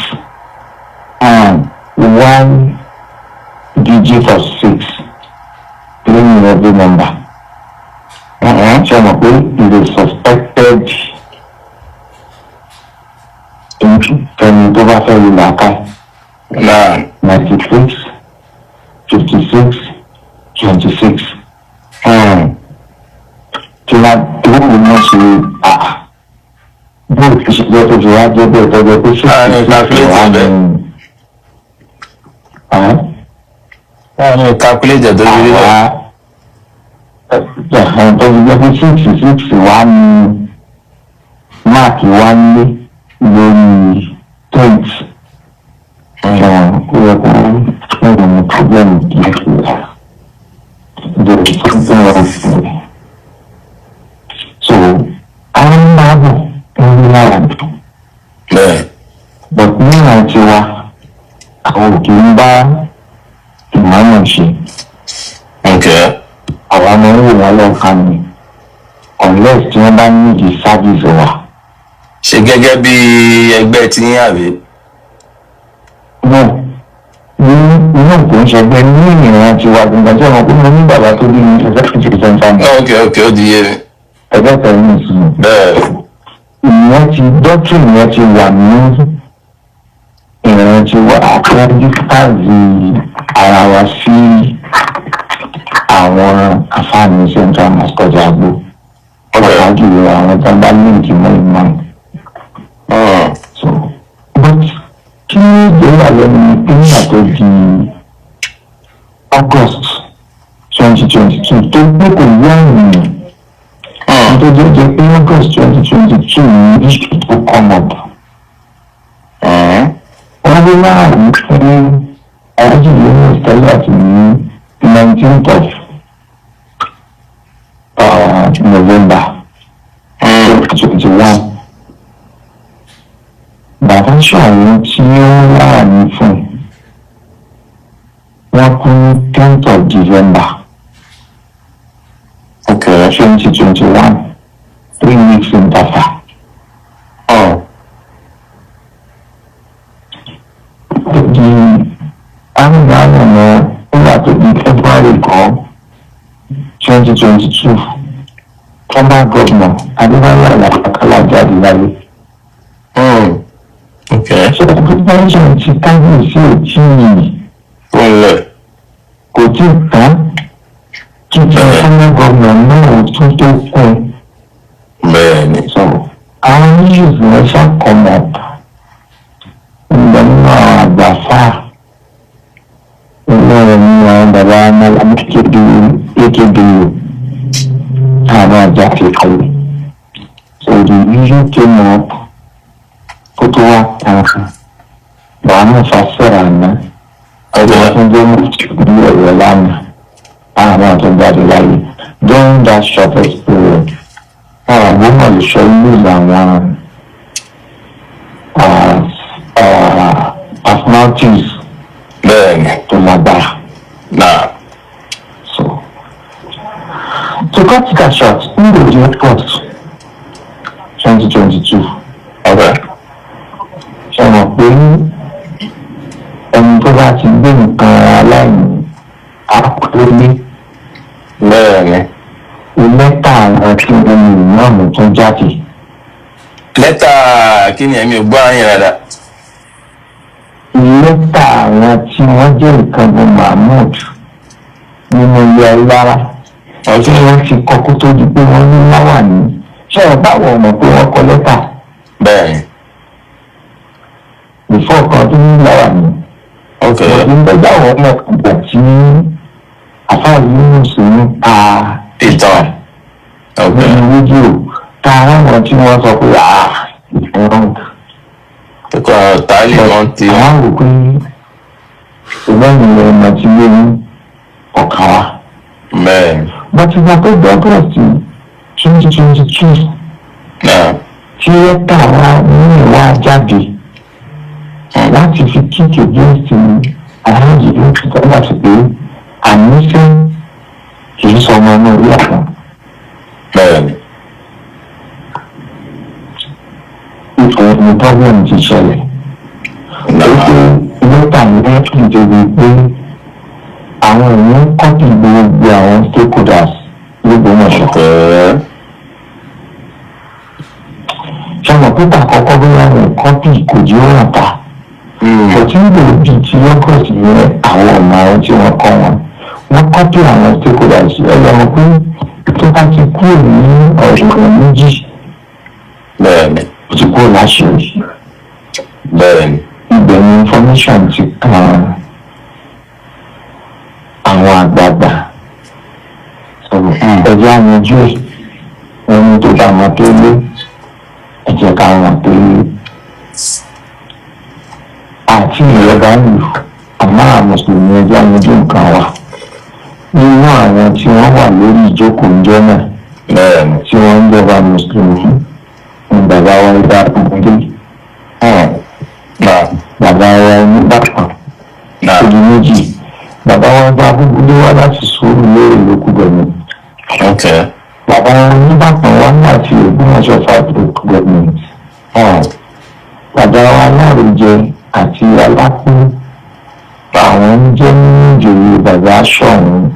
and one digit of six lẹ́yìn every number. Ṣe mọ̀ pé it is suspected ẹni tó bá fẹ́ lu làákà. Náà. 96 56 26. Tí wọ́n tó wù wọ́n ṣe àà bó ti ṣe jẹ́ tó fi wá jẹ́ bẹ́ẹ̀ tọ́jọ́ pé Ah, ní calculate bẹ́ẹ̀. Báwo ni calculate tó fi rí bẹ́ẹ̀? Àwa tó fi jẹ́ pé 66 wá ní máàkì wá ní lórí 20. Ó yẹ kó ó ní problem díẹ̀ there is something wrong. So àwọn ń bá bọ̀ ń lára Bẹ́ẹ̀. but níwọ̀n tiwa àwọn ò kì í bá ìmọ̀ràn ṣe. Ok. Àwa máa ń wò wọ́n lọ́ọ̀kan ni unless tí wọ́n bá need the service wa. Ṣe gẹ́gẹ́ bí ẹgbẹ́ tí yín àbí? No, ní inú kò ń ṣẹgbẹ́ ní ìran tiwa gbọ̀ngàn tí wọn kò ní bàbá tó bí ní executive center ní Ok, ok, ó di yé mi. ẹgbẹ́ tẹ̀lé ìsìn. Bẹ́ẹ̀. Ìyẹn ti doctrine yẹn ti wà ní ìran tiwa, àkọ́díkàzì ara wa sí àwọn afáàní central mosque ọjà àgbo, pàápàá jùlọ àwọn tó ń bá link mọ́ imam. So but kí ló dé wà lẹ́nu ni pé nígbà tó di August 2022 tó gbé kò yá ènìyàn tó jẹ́ jẹ́ pé August 2022 ní issue tó come up, wọ́n dé láàrin fún alájìlélẹ́yìn tẹ́lẹ̀ àti ní 19th of November 2021. Bàbá ṣàwọn tí ó láàrin fún wọn kú ní 10th of December 2021, 3 weeks interval. Tó di àmì nígbà tó di February kan 2022, former governor Adébáyọ̀ Àlàkálà jáde láyé. So preparation ti kábíyèsí ò tí ì Ó ń lẹ̀. kò tí ì tán kí ti former governor náà ò tún tó kún. Bẹ́ẹ̀ ni. So àwọn issues yẹn ṣá come up ìgbà nínú àwọn àgbàfà inú rẹ̀ ní àwọn bàbá akéde akdu àwọn àjà kékeré. So the issue came up kó tó wá tán bàá mẹ́fà sọ̀rọ̀ àná ọjọ́ tó ń jẹ́ mufti ní ọ̀yọ́ lánàá àwọn àti jáde láyé during that shortest period. Àwọn Ògbómọ̀ṣọ́ lose àwọn personalities Bẹ́ẹ̀ ni. tó lágbára. Náà. So to cut it short, ndòdì airport 2022, ṣe mọ̀ pé ẹni tó bá ti gbé nǹkan aláìní àpòlé Bẹ́ẹ̀ ni. lẹ́tà àwọn tí wọ́n ní ìmáàmù tó jáde. Lẹ́tà kí ni? Ẹ̀mí ò gbọ́ àyìn rárá. Lẹ́tà àwọn tí wọ́n jẹ́ ìkànnì Mahmood nínú ilé ayélujára tí wọ́n ti kọ́ kó tó di pé wọ́n ní láwàní. Ṣé ẹ báwo mọ̀ pé wọ́n kọ lẹ́tà Bẹ́ẹ̀ ni. before kan tó ní láwàní? Nígbà àwọn ọmọ ìgbà tí àfáà Yunus ń pa Ìtàn. Nínú fídíò tá a ráwọn tí wọ́n sọ pé ah, it's wrong. Kíkọ́ tálì wọn ti. Àwọn rò pé ìlẹ́yìn ilẹ̀ ọmọ tí lé ní ọ̀kan wa. Bẹ́ẹ̀ ni. But ìgbà tó di August 2022 tí lẹ́tà wa ní ìwà jáde láti fi kick against aláàjì ló ti tọ́ láti pé àníṣe kì í sọ ọmọ inú orí àwọn. Bẹ́ẹ̀ ni. Ipò ní problem ti ṣẹlẹ̀. Wípé lẹ́tà yẹn ìjọba pé àwọn èèyàn ń copy gbogbo àwọn stakeholders l'Ógbómọ̀ṣọ́. Ṣé mo pípa àkọ́kọ́ bóyá wọn copy kò jí ó ràn ta? Òtí ń lò bíi ti lọ́kọ̀sì yẹn, àwọn ọmọ àwọn tí wọ́n kọ́ wọn. Wọ́n kọ́pì àwọn stakeholders ẹ lọ́wọ́ pé tó bá ti kúrò ní ọ̀rọ̀ méjì, Bẹ́ẹ̀ni. ó ti kúrò láṣìírí. Bẹ́ẹ̀ni. Ibẹ̀ ni information ti kan àwọn àgbààgbà sọ̀rọ̀ ẹ̀jẹ̀ àyànjú ẹ̀. Ẹni tó bá wọn tó lé ẹ̀jẹ̀ ká wọn tó lé àti ìrẹ́bà ń lù, àmọ́ àwọn mùsùlùmí, ẹjẹ́ àyànjú nǹkan wa nínú àwọn tí wọ́n wà lórí ìjókòó ńjọ́ náà tí wọ́n ń jọba mùsùlùmí ní bàbá wa ibà ọmọdé, bàbá wa oníbàpà odi méjì, bàbá wa ibà gbogbo wá láti sùúrù lórí local government. Bàbá wa oníbàpà wá láti Ògbómọ̀ṣọ́ South local government. Bàbá wa aláròjẹ àti alákùn, àwọn ń jẹ́ nínú ìjòyè bàbá Ṣọ̀ún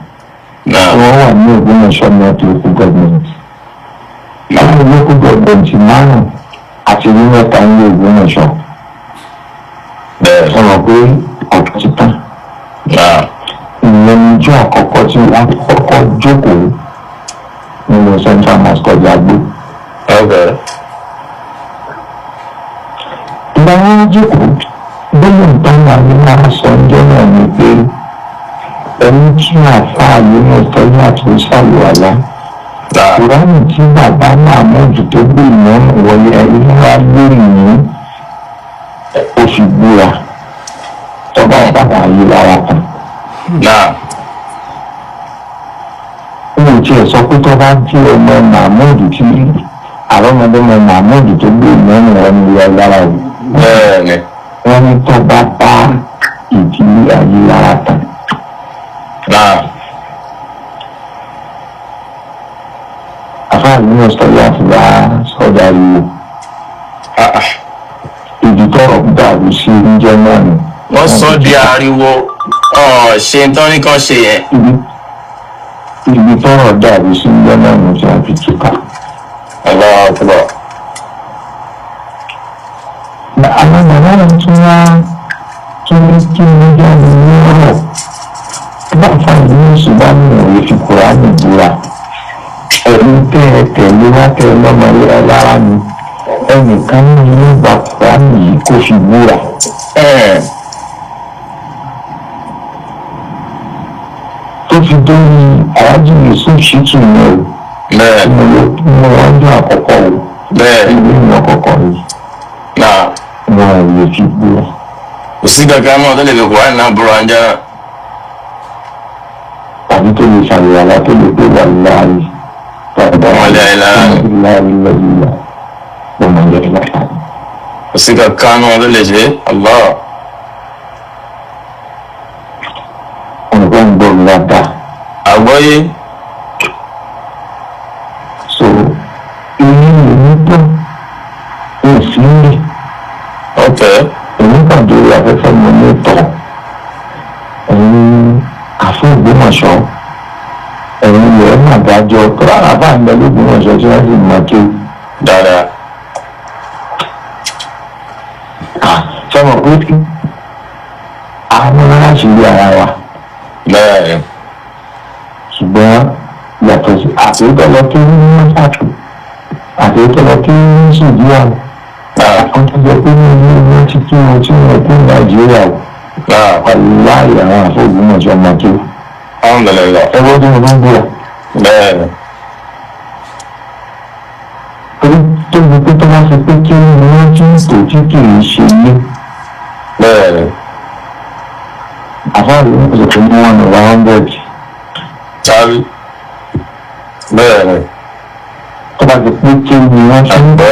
tí wọ́n wà ní Ògbómọ̀ṣọ́ North local government. Láwọn local government márùn àti ní mẹ́ta ní Ògbómọ̀ṣọ́, sọ̀rọ̀ pé ọ̀tún ti tán. Ìyẹn ní ijó àkọ́kọ́ tí wọ́n kọ́kọ́ jókòó nínú Central Mosque ọjà gbó. Ìgbà wọn jókòó, bóyá nǹkan wà ní máa sọ ọjọ́ náà ni pé ẹni tí àáfàá yìí ní ìtọ́jú àti ìṣàlùwàlá kùránì tí bàbá Mahmood tó gbé ìmọ̀ wọlé ẹni wá lórí ní oṣù gbúra tọ́ba bàbá yìí lára kan. N ò tiẹ̀ sọ pé tó bá jẹ́ ọmọ Mahmood tí àrọ́mọdọ́mọ Mahmood tó gbé ìmọ̀ wọlé lára o. Wọ́n ní tó bá bá ìdílé ayé lára tán. Àfáà ní ọ̀sọ̀yà ti bá sọ́dà yìí, ibi tọ́rọ̀ dàrú sí oúnjẹ náà ni. Wọ́n sọ di ariwo ṣe ń tán ní kan ṣe yẹn. Ibi tọ́rọ̀ dàrú sí oúnjẹ náà ni tí wọ́n fi túká. Allahu Akbar. Àwọn bàbá rẹ̀ tún wá tún ní kí ní jáde ní ọ̀rọ̀ bá fàyè ní ṣùgbọ́n mi ò lè fi Kùránì búra. Ẹ̀yin tẹ́ ẹ tẹ̀lé wá tẹ́ ẹ lọ́mọ lára mi, ẹnìkan ní ilé gba Kùránì yìí kó fi búra. Tó fi dórí Aláàjì Yusuf Shitu ní o. Mo lọ mo wájú àkọ́kọ́ o. Ìlú mi àkọ́kọ́ yìí wọn ò lè fi búra. Kò sí kankan mọ́ tó lè fi Kùránì náà búra ń jẹ́ náà. Tàbí tó lè ṣàlùwàlá tó lè pé wà láàyè. Ọmọdé ayé lára ni. Láàyè lọ́yìnlá ọmọdé lára. Kò sí kankan mọ́ tó lè ṣe Allah. Nǹkan ń gbọ́ mi dáadáa. Àgbọ́yé. So inú mi tó ń sí ní. Èmi kàn dórí afẹ́fẹ́ mi ní tọ̀. Ẹ̀yin àfún Ògbómọ̀ṣọ́, ẹ̀yin ilẹ̀ náà dájọ́ tó rárá bá ń bẹ lÓgbómọ̀ṣọ́ tí wọ́n sì mọ̀ tó. Dáadáa. Sọmọ pé àwọn aláṣìírí ara wa. Ṣùgbọ́n yàtọ̀ sí àtẹ̀tọ̀lọ́ tó ní mọ́tàkì, àtẹ̀tọ̀lọ́ tó ní sùdíà, àwọn tó jẹ pé ní ilé wọn ti kí wọn tí wọn kú Nàìjíríà o. Wàláyé àwọn àfọ̀gbọ́mọ̀ṣọ́ ọmọ tó. Alhamdulillah. Ẹ wọ́n tó ń búra. Torí tó di pé tó bá ṣe pé kí wọ́n ti ń tò tí kì í ṣe ilé. Àfáàrí ní ọ̀sẹ̀ tó ní 1/100. Tàbí. Tó bá ti pé kí ni wọ́n ti ń tò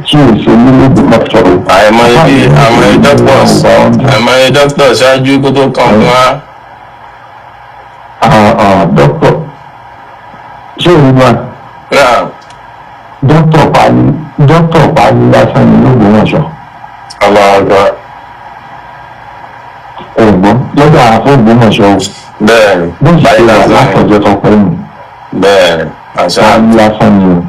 tí ò ṣe ní lÓgbómọ̀ṣọ́. Àìmọye bí àmọye doctors, àìmọye doctors ṣáájú kó tó kàn fún wa. Dọ́kítọ̀ ṣé òun wà? Dọ́kítọ̀ pali, dọ́kítọ̀ pali lásán ní lÓgbómọ̀ṣọ́. Allahu Akbar. Ẹ̀gbọ́n lọ́dọ̀ àfọ̀ Ògbómọ̀ṣọ́ o. Bó ṣe wà látọjọ́ tó pẹ́ nù. Àṣà. Pali lásán ni o.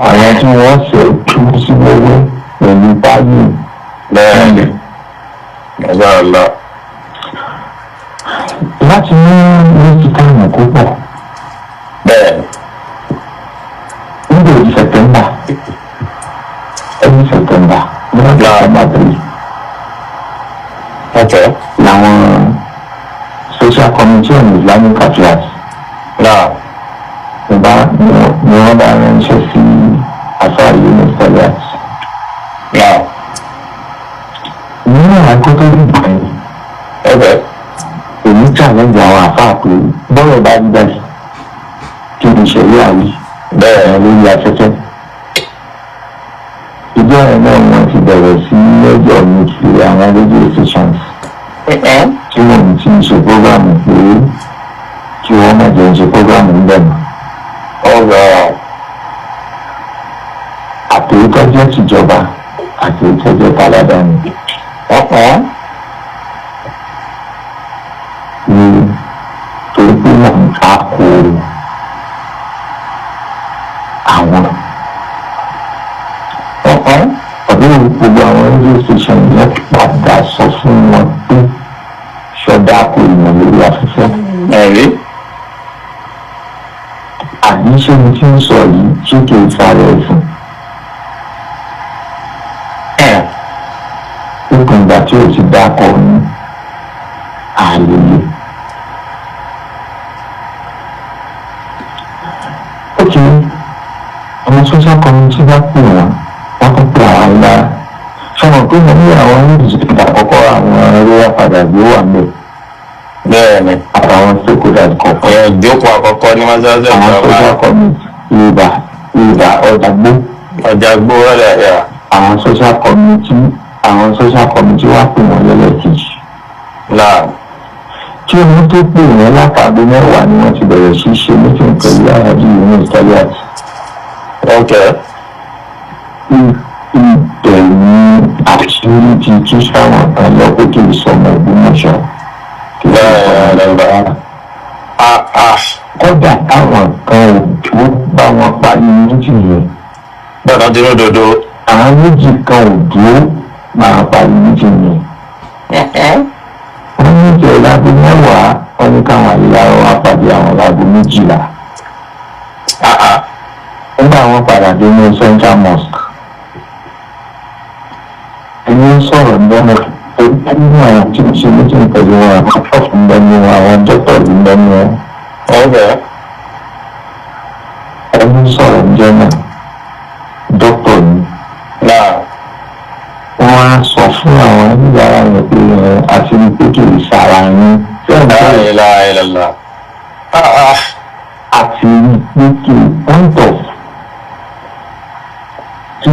Àwọn tí wọ́n ṣe tú sí wẹ́wẹ́ pẹ̀lú pali. Masha Allah. Láti ní ní táìmù púpọ̀. Bẹ́ẹ̀ni. Nígbà òdi September, ẹni September ní wọ́n ti September 3. Làwọn Social Committee on Islamic Affairs ní bá ní wọ́n bá ránṣẹ́ sí àfáà Yunus Taliat. Nínú àkókò ìgbà yẹn, èmi challenge àwọn àfáà pé bọ́rọ̀ bá ń bẹ̀rẹ̀ kí ni ìṣẹ̀lẹ̀ àwí bẹ́ẹ̀ lórí afẹ́fẹ́. Ìjọ ẹ̀ náà wọ́n ti bẹ̀rẹ̀ sí lẹ́jọ́ mi kiri àwọn radio stations tí wọ́n ti ń ṣe prógrámù pé kí wọ́n má jẹ́ ń ṣe prógrámù ń bẹ̀ mọ́. Àtèyí tó jẹ́ tìjọba àtèyí tó jẹ́ taládàáni. Ní torí pé wọ́n ń tako àwọn. Ọdún gbogbo àwọn radio station yẹn padà sọ fún wọn pé ṣọdá kò ìmọ̀ lórí afẹ́fẹ́. Ẹ̀rí. Àbí ṣé mo ti ń sọ yìí ṣé kì í sáré ẹ̀sìn? Lópin ìgbà tí o ti dákọ̀ ní àlèlè. Ok, àwọn social committee bá pè wọ́n, wọ́n tún pè àwọn ńlá. Sọ̀rọ̀ pé mo ní àwọn olùdíje àkọ́kọ́ àwọn royal fathers ló wà ńbẹ̀. Bẹ́ẹ̀ni. Àtàwọn stakeholders kọ̀ọ̀kan. Ìyẹn ìjókòó àkọ́kọ́ ní mọ́sálásí Àwọn ìjọba. social committee Yorùbá Yorùbá Ọ̀dàgbó. Ọjà gbó rẹ̀ yà. Àwọn social committee wá pè wọ́n lẹ́lẹ́kejì. Náà. Kí wọ́n tó pè wọ́n látàgò 10 ni wọ́n ti bẹ̀rẹ̀ sí ṣe meeting pẹ̀lú Alhaji Yunus Taliat. Ibẹ̀ ni àṣírí ti tú sáwọn kan lọ pé kí n sọmọ Ògbómọ̀ṣọ́. Kí n sọmọ Yorùbá. Kódà táwọn kan ò tó bá wọn parí meeting yẹn. Bẹ́ẹ̀ náà ti ní òdodo. Àwọn méjì kan ò dúró máa parí meeting yẹn. Wọ́n ní ìjọ láago 10, wọ́n ní káwọn àyíláwọ́ wá pàdé àwọn láago 12. Nígbà wọn padà dé ní Central Mosque, ẹni ń sọ̀rọ̀ lọ́nà nínú àwọn tí ń ṣe meeting pẹ̀lú wọn, àwọn prof ń bẹ ní wọn, àwọn doctors ń bẹ ní wọn. Ẹni ń sọ̀rọ̀ níjọ́ náà, doctor ni. Wọ́n á sọ fún àwọn oníbàárà yẹn pé ẹ àti ní pé kì í sara yín. La ilaha illallah. Àti ní pé kì í point of tí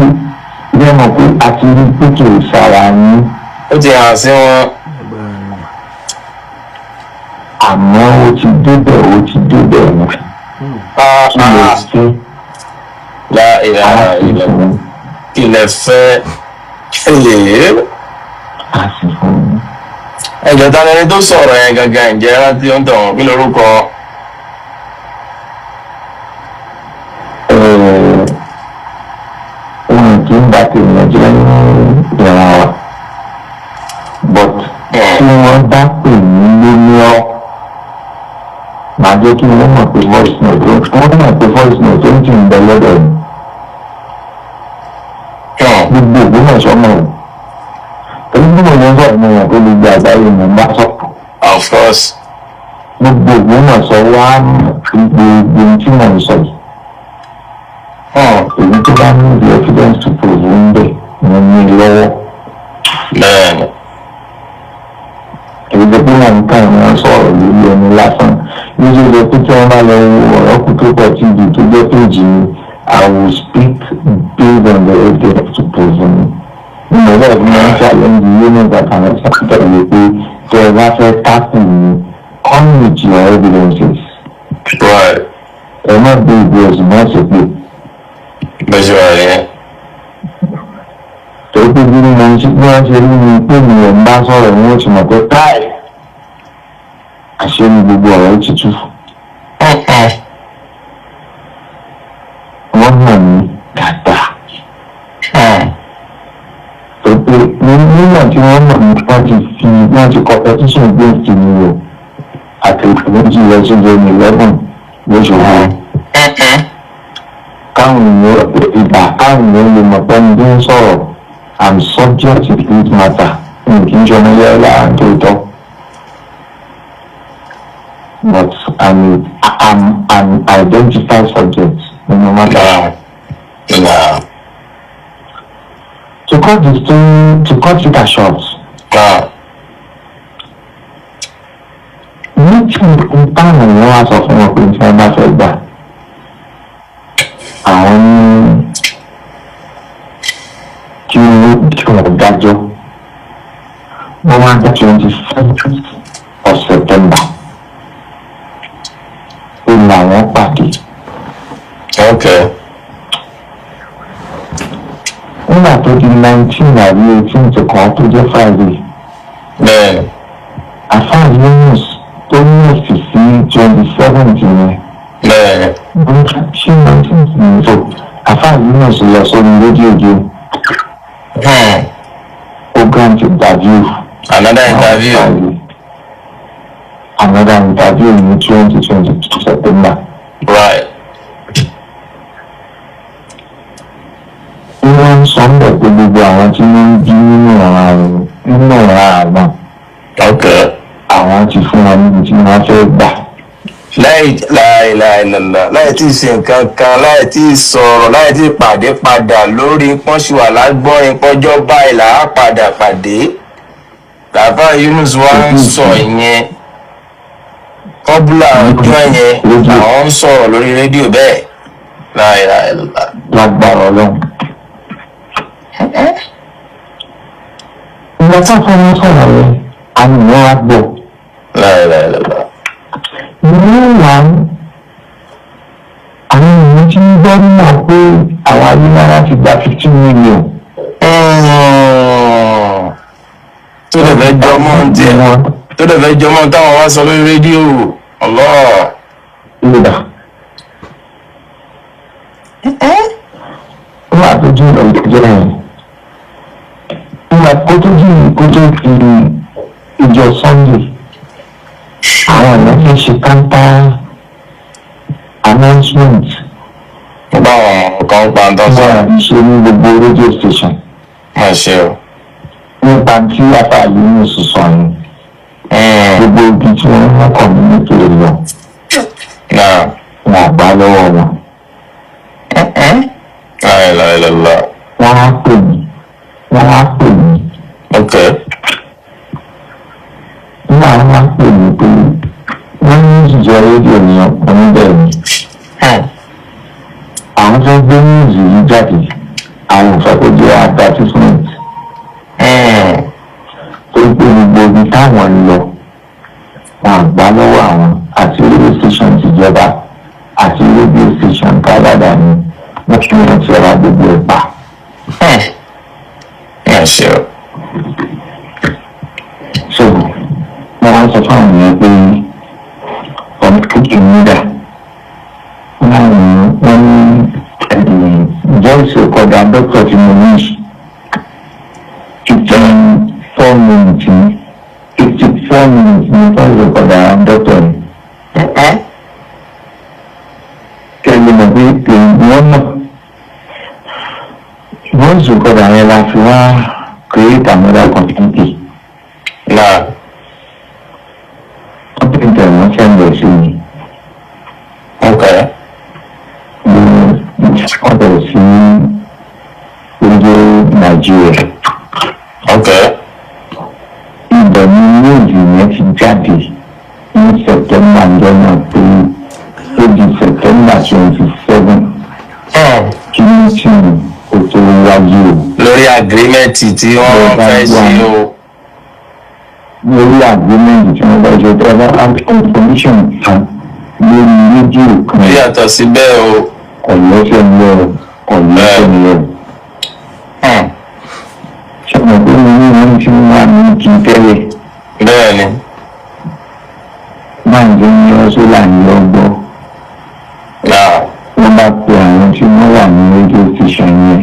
bí ẹ mọ̀ pé àti ní pé kì í sara yín. Ó ti hàn sí wọn. Àmọ́ ó ti débẹ̀, ó ti débẹ̀ wọn. Kí ló fẹ́? La ilaha illallah. Kí lẹ fẹ́? A sì fún un. Ẹjọ́ ta lẹni tó sọ̀rọ̀ yẹn gangan, ǹjẹ́ rántí ó ń tàn wọ́n kí lorúkọ? Wọn kì í bá tèèyàn jẹ́ ní ìran wa, but tí wọ́n bá pè mí lóní ọ́, màá jẹ́ kí wọ́n mọ̀ pé voice note wọ́n mọ̀ pé voice note ó ń tì ń bẹ lọ́dọ̀ mi. Gbogbo Ògbómọ̀ṣọ́ mọ̀ o, torí bí mo ń sọ̀rọ̀ mo mọ̀ pé gbogbo àgbáyé mo ń bá sọ̀rọ̀. Of course. Gbogbo Ògbómọ̀ṣọ́ wá mọ̀ pé gbogbo ohun tí mò ń sọ yìí, èyí tó bá ní the evidence to prove ń bẹ̀, mo ní lọ́wọ́. Bẹ́ẹ̀ni. Èyí tó pé mò ń kàn wọ́n sọ̀rọ̀ lórí ẹni lásán nítorí pé tí wọ́n bá lọ wo ọ̀rọ̀ kù tó pọ̀ tv tó jẹ́ péjì mi, I will speak based on the evidence to prove mi. Mo bẹ́ẹ̀ fi máa ń challenge union àtàwọn sàkítọ̀lẹ̀ pé tẹ́ ẹ bá fẹ́ tákù mi, come with your evidences. Ẹ má gbé ìgbé ẹ̀sùn má ṣe pé. Bó ṣe wà nìyẹn. Torí pé bí mo ń ṣe bí wọ́n ṣe rí mi pé mi ò ń bá sọ̀rọ̀ ni wọ́n ti mọ̀ pé káì àṣé ni gbogbo ọ̀rọ̀ ti tú. Wọ́n mọ̀ mí dáadáa. Torí pé nígbà tí wọ́n mọ̀ mí, wọ́n ti fi Wọ́n ti kọ petition against mi o àti méjì lọ sí zone 11 lóṣogbo. Káwọn èèyàn ìgbà káwọn èèyàn lè mọ̀ pé ẹni tó ń sọ̀rọ̀, I'm subject to this matter, n kì í ṣe ọmọ yẹ́lá tòótọ́, but I'm an identified subject nínú matter. Nah. To cut the story, to cut it short, Nah. meeting táwọn èèyàn wá sọ fún wọn pé tí wọ́n bá fẹ́ gbà, àwọn ní kí wọ́n dájọ́, wọ́n máa dá 27th of September ó làwọn pàdé. Nígbà tó di 19 àbí 18 tó kàn tó jẹ́ Friday, Àfáà Yunus tó ní èsì sí 27th yẹn, ṣé 19th ní so Àfáà Yunus lọ sórí rédíò jù, ó grant interview. Another interview. Another interview ní 2022 September. Wọ́n ń sọ ń bẹ̀ pé gbogbo àwọn tí wọ́n ń bí nínú ọ̀ràn àwọn, àwọn ti fún wọn níbi tí wọ́n fẹ́ gbà. Láì láì láì lọ́lá, láì tí ì ṣe nǹkan kan, láì tí ì sọ̀rọ̀, láì tí ì pàdé padà lórí pọ́nṣùwà lágbọ́n ìpọ́jọ́ báyìí là á padà pàdé. Làbá Yunus wa ń sọ ìyẹn kọ́bùlà ọjọ́ yẹn làwọn ń sọ̀rọ̀ lórí rédíò bẹ́ẹ̀, láì láì lọ́lá. Lágbára Ọlọ́run. Ìgbà tí wọ́n fẹ́ sọ̀rọ̀ yẹn, àwọn èèyàn wá gbọ́. Láì láì lọ́lá. Meanwhile, àwọn èèyàn ti ń gbọ́ mọ̀ pé àwọn ayélujára ti gba 15 million. Tó dẹ̀ fẹ́ jọmọ́ tiẹ̀, tó dẹ̀ fẹ́ jọmọ́ táwọn wá sọ lórí rédíò, Allah. Ìgbà wọ́n àtọ́jú ìjọ yẹn, nígbà kó tó jí kó tó fi ìjọ Sunday, àwọn èèyàn fẹ́ ṣe counter announcement. Bá àwọn kan pa ń tọ́ sọ. Wọ́n àti ṣe ní gbogbo radio station Má ṣe o. nípa tí afa yìí ní sọ yẹn, gbogbo ibi tí wọ́n mú community lọ, Náà. wọn àgbá lọ́wọ́ wọn. La ilaha illallah. Wọ́n á pè mí, wọ́n á pè mí. Nígbà wọn á pè mí pé wọ́n ní ìjọ rédíò ní ọkùnrin bẹ́ẹ̀ ni àwọn fẹ́ gbé news yìí jáde, àwọn ò fẹ́ kó jẹ́ advertisement, torí pé gbogbo ibi táwọn ń lọ, wọn àgbá lọ́wọ́ àwọn, àti radio station tìjọba àti radio station káládà ni wọ́n fi wọ́n ti ra gbogbo ẹ̀ pa. Má ṣe o. So mo wá sọ fún àwọn yẹn pé ọmọ kékeré nígbà wọ́n ní wọ́n ní voice recorder doctor tí mo ní 54 minutes ní 54 minutes ní voice recorder doctor yìí. Kẹ́lẹ́ mọ̀ pé wọ́n mọ̀ voice recorder yẹn la fi wá create another community. Náà. Wọ́n print ẹ̀, wọ́n send ẹ̀ sí mi. Mo wọ́n bẹ̀rẹ̀ sí rédíò Nàìjíríà. Ibẹ̀ ni news yẹn ti jáde ní September ǹjọ́ náà pé ó di September 27 kí meeting kò tó wáyé o. Lórí agreement tí wọ́n fẹ́ ṣe o. Lórí agreement tí wọ́n fẹ́ ṣe, tẹ́ bá information kan lórí rédíò kan, Ó yàtọ̀ sí bẹ́ẹ̀ o. kò lẹ́sẹ̀ lọ, kò lẹ́sẹ̀ lọ. Ṣé mo pé mo ní ohun tí wọ́n wà ní kí n tẹ́lẹ̀? Bẹ́ẹ̀ ni. Báńkì ní ọ́sọ́là ní ọgbọ́. Náà. Wọ́n bá pe àwọn tí wọ́n wà ní rédíò station yẹn,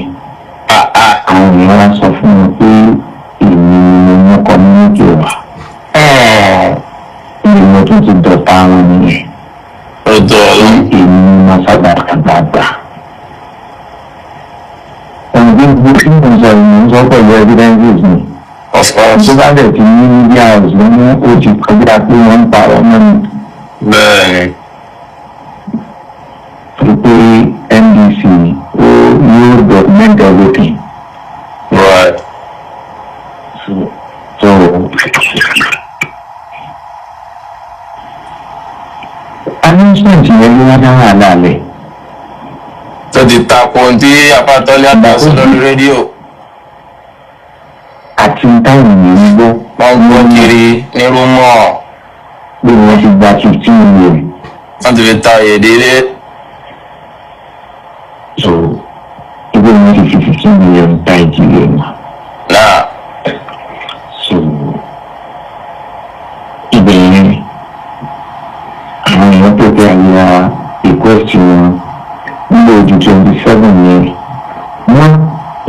Ah ah. àwọn èèyàn wá sọ fún mi pé èmi ni mo mú community wá. evidences ni. Of course. Tó bá dẹ̀ ti ní media house nínú, ó ti kọjá pé wọ́n ń parọ́ mọ́ ni. Bẹ́ẹ̀ni. Torí pé NDC ó yóò document everything. Right. So announcement yẹn ló wá dá wàhálà lẹ̀. Tó ti takò ohun tí apátọ́lé àtàsọ lórí rédíò. Àti táwọn èèyàn ń gbọ́. Wọ́n ń gbọ́ kiri ní rumour. Pé wọ́n ti gba 15 million. Wọ́n ti fi ta èdè. So ibi wọ́n ti fi 15 million ta ìdílé wọn. Náà. So ibẹ̀ yẹn, àwọn èèyàn prepare àyà request wọn nígbà ojú 27 yẹn. Wọ́n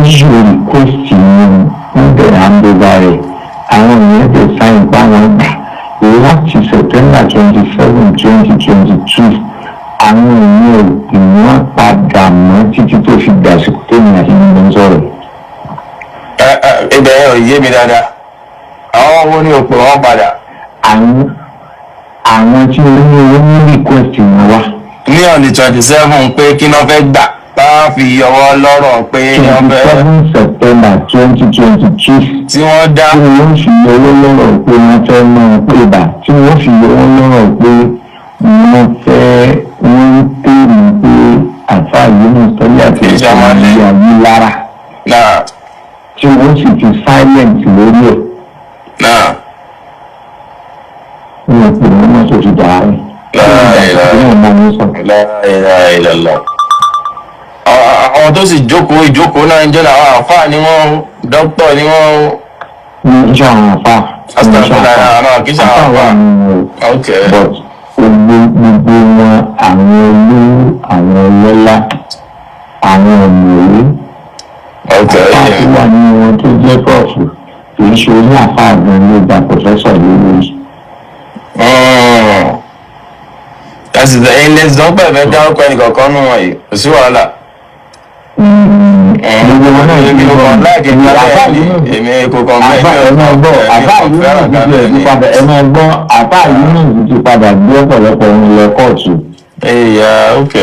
issue request yẹn, wọ́n bẹ̀rẹ̀ handover rẹ̀, àwọn èèyàn dẹ̀ sign pa wọn gbà láti September 27, 2022. Àwọn èèyàn ò pè wọ́n padà mọ́ títí tó fi dàsìkò tó ní àti nígbà ń sọ̀rọ̀. Ẹ ẹ, ibẹ̀ yẹn ò yé mi dáadáa. Àwọn wo ni ò pè wọ́n padà? Àwọn tí ó ní owó ní request wọn wá. Ní on the 27 pé kí náà fẹ́ gbà bá fi ọwọ́ lọ́rọ̀ pé wọ́n twenty fẹ́ seven September 2022 tí wọ́n dá tí wọ́n fi owó lọ́rọ̀ pé wọ́n fẹ́ máa pè bá, tí wọ́n fi owó lọ́rọ̀ pé wọ́n fẹ́, wọ́n ń pè mí pé àfáà yìí ní sọ́jà àti Ìjàmọ́lé. ìṣẹ̀lẹ̀ ayé lára náà tí wọ́n sì fi silent lórí ẹ̀. Náà. Wọ́n pè wọ́n náà tó ti dà á rẹ̀. La Wọ́n La ilaha illallah. Àwọn tó sì jókòó ìjókòó náà ń jẹ́ làwọn àfáà ni wọ́n o, dókítà ni wọ́n o. ní iṣẹ́ àwọn àfáà. Astagfirullah, náà kì í ṣe àwọn àfáà wà àfáà. nínú o. But gbogbo wọn, àwọn olówó, àwọn ọlọ́lá, àwọn ọ̀mọ̀wé, àfáà tó wà nínú wọn tó jẹ́ prof, kì í ṣe oní àfáà gan ló gba professor lórí. Ẹsì ẹ̀yin lẹ́sìn tó ń pẹ̀ fẹ́ dárúkọ ẹnì kọ̀ọ̀kan nù wọ̀nyí, kò sí wàhálà. Gbogbo wọn náà Èmi kò kàn láìkí àfáà kálẹ̀ yìí náà èmi kò kàn àfáà, ẹ máa gbọ́, àfáà yìí náà ti ti padà, ẹ máa gbọ́, àfáà yìí náà ti padà gbé ọ̀pọ̀lọpọ̀ ohun lọ kóòtù. Ẹ̀yà, ok.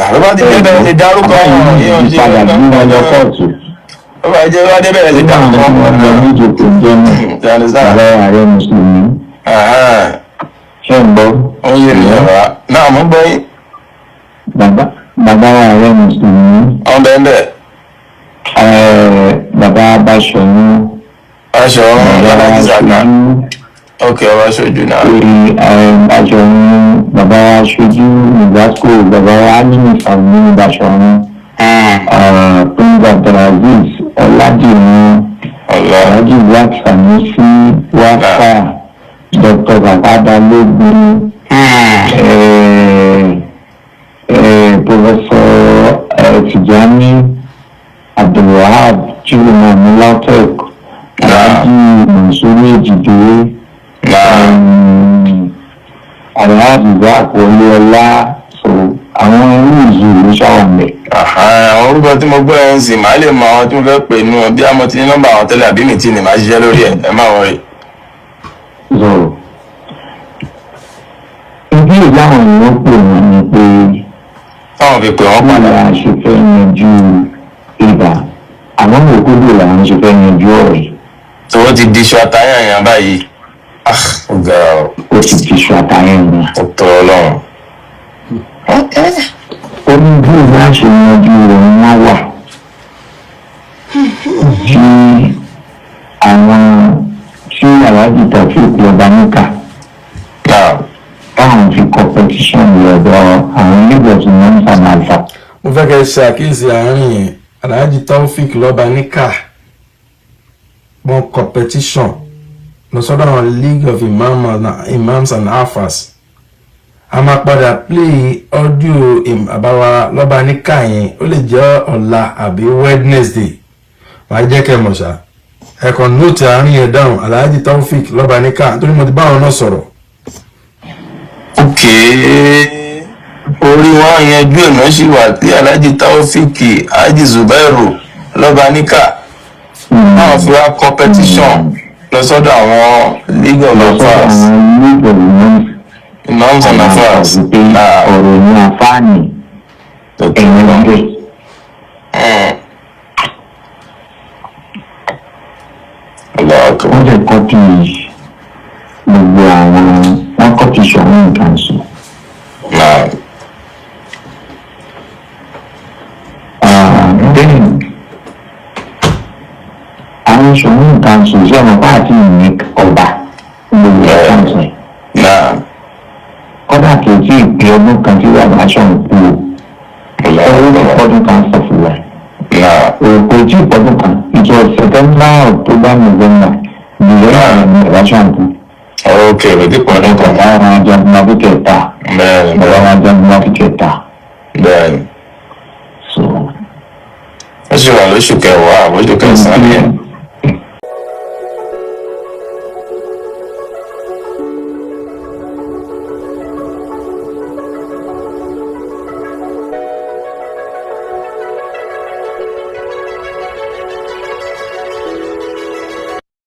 Àlọ́ bá ti dé bẹ̀rẹ̀ sí dárúkọ Àfáà wọn yìí yóò náà ti ṣe padà gbé wọn lọ kóòtù. Ó bá jẹ́ wá dé bẹ̀rẹ̀ sí Nígbà dárúkọ tí wọn. wọ́n lọ níjókòó jẹ́ náà, You understand? bàbá ààrẹ mùsùlùmí, ṣé ń gbọ́? Ó ń yé mi, bàbá. Náà mo ń gbọ́ yín. Bàbá ààrẹ mùsùlùmí, Ọ̀n bẹ́ẹ̀ bẹ́ẹ̀. Bàbá Báṣọ̀run, Aṣọ bàbá Bàbá Zaka. Aṣojú, Ok, ọba aṣojú náà. Báṣọ̀run, bàbá Aṣojú Nìgbàsíkò, bàbá Alimi Sàmúlò Báṣọ̀run, Prince Abdulaziz Ọládìmú, Allah. Alhaji Black Sanusi Wáfà, Dr. Bàbá Balógun, Professor Tijani Abdulwahab Chidinma Lautech, Alhaji Mansuru Ejide, Alhaji Isaac Olúọlá. So àwọn irú ìlú ṣàwọn bẹ̀. Àwọn orúkọ tí mo gbọ́ ẹ̀ ń sìn, màá lè mọ àwọn tí mo fẹ́ pè nú bí a mo ti ní nọ́mbà àwọn tẹ́lẹ̀ àbí mi tí ni màá ṣiṣẹ́ lórí ẹ̀, ẹ má worry. So ibi ìdáhùn èèyàn pè wọ́n ni pé Táwọn fi pè wọ́n wọ́n padà. là ṣe fẹ́ yanjú ibà, àwọn òkúdù làwọn ṣe fẹ́ yanjú ọ̀rọ̀ yìí. Tó ti di iṣu àtàyàn yẹn báyìí. Ah, ó ga ọ, Ó ti fi ṣu àtàyàn yẹn. ó tọ́ Ọlọ́run. Ó ní bí ìbá ṣe yanjú rẹ̀ wọ́n wà tí àwọn tí Alhaji Taofeek lọ́ba níkà Náà, táwọn fi competition lọ́dọ̀ àwọn Lagos ní Alfa. Mo fẹ́ kẹ́ ẹ ṣe àkíyèsí àárín yẹn. Alhaji Taofeek Lọ́baníkà, wọ́n competition lọ sọ́dọ̀ àwọn League of Imams and Alfas. A máa padà play audio àbáwa Lọ́baníkà yẹn, ó lè jẹ́ ọ̀la àbí Wednesday, màá jẹ́ kẹ́ ẹ mọ̀ ṣá. Ẹ kàn note àárín yẹn dáhùn, Alhaji Taofeek Lọ́baníkà, torí mo ti bá àwọn náà sọ̀rọ̀. Ok, orí wọn yanjú ẹ̀ náà sì wà tí Alhaji Taofeek Haji Zubairu Lọ́baníkà. Wọ́n fi wá competition lọ sọ́dọ̀ àwọn League of lọ́sọ̀rọ̀ Affairs, àwọn League of Imams Imams and Affairs. pé ọ̀rọ̀ ní àfáàní ẹ̀yìn ọ̀gbẹ́. Allahu Wọ́n dẹ̀ kọ́pì gbogbo àwọn, wọ́n kọ́pì Ṣọ̀ún Council. Náà. Then àwọn Ṣọ̀ún Council, ṣé ọmọ bá àti ìní ọba gbogbo council yìí? Náà. Kọ́dà kì í tí ì pé ọdún kan tí bàbá Ṣọ̀ún kú o, ọdún ọdún kan sọ fún wa. Náà. Kò tí ì pọ́dún kan. It was September, October, November, December ni bàbá Ṣọ̀ún kú. Ok, òdì pọ̀dún kan. Bàbá wọn jagun ọdún kẹta. Bẹ́ẹ̀ni. Bàbá wọn jagun ọdún kẹta. Bẹ́ẹ̀ni. So Ó sì wà lóṣù kẹwàá àbójú kẹsàn-án yẹn.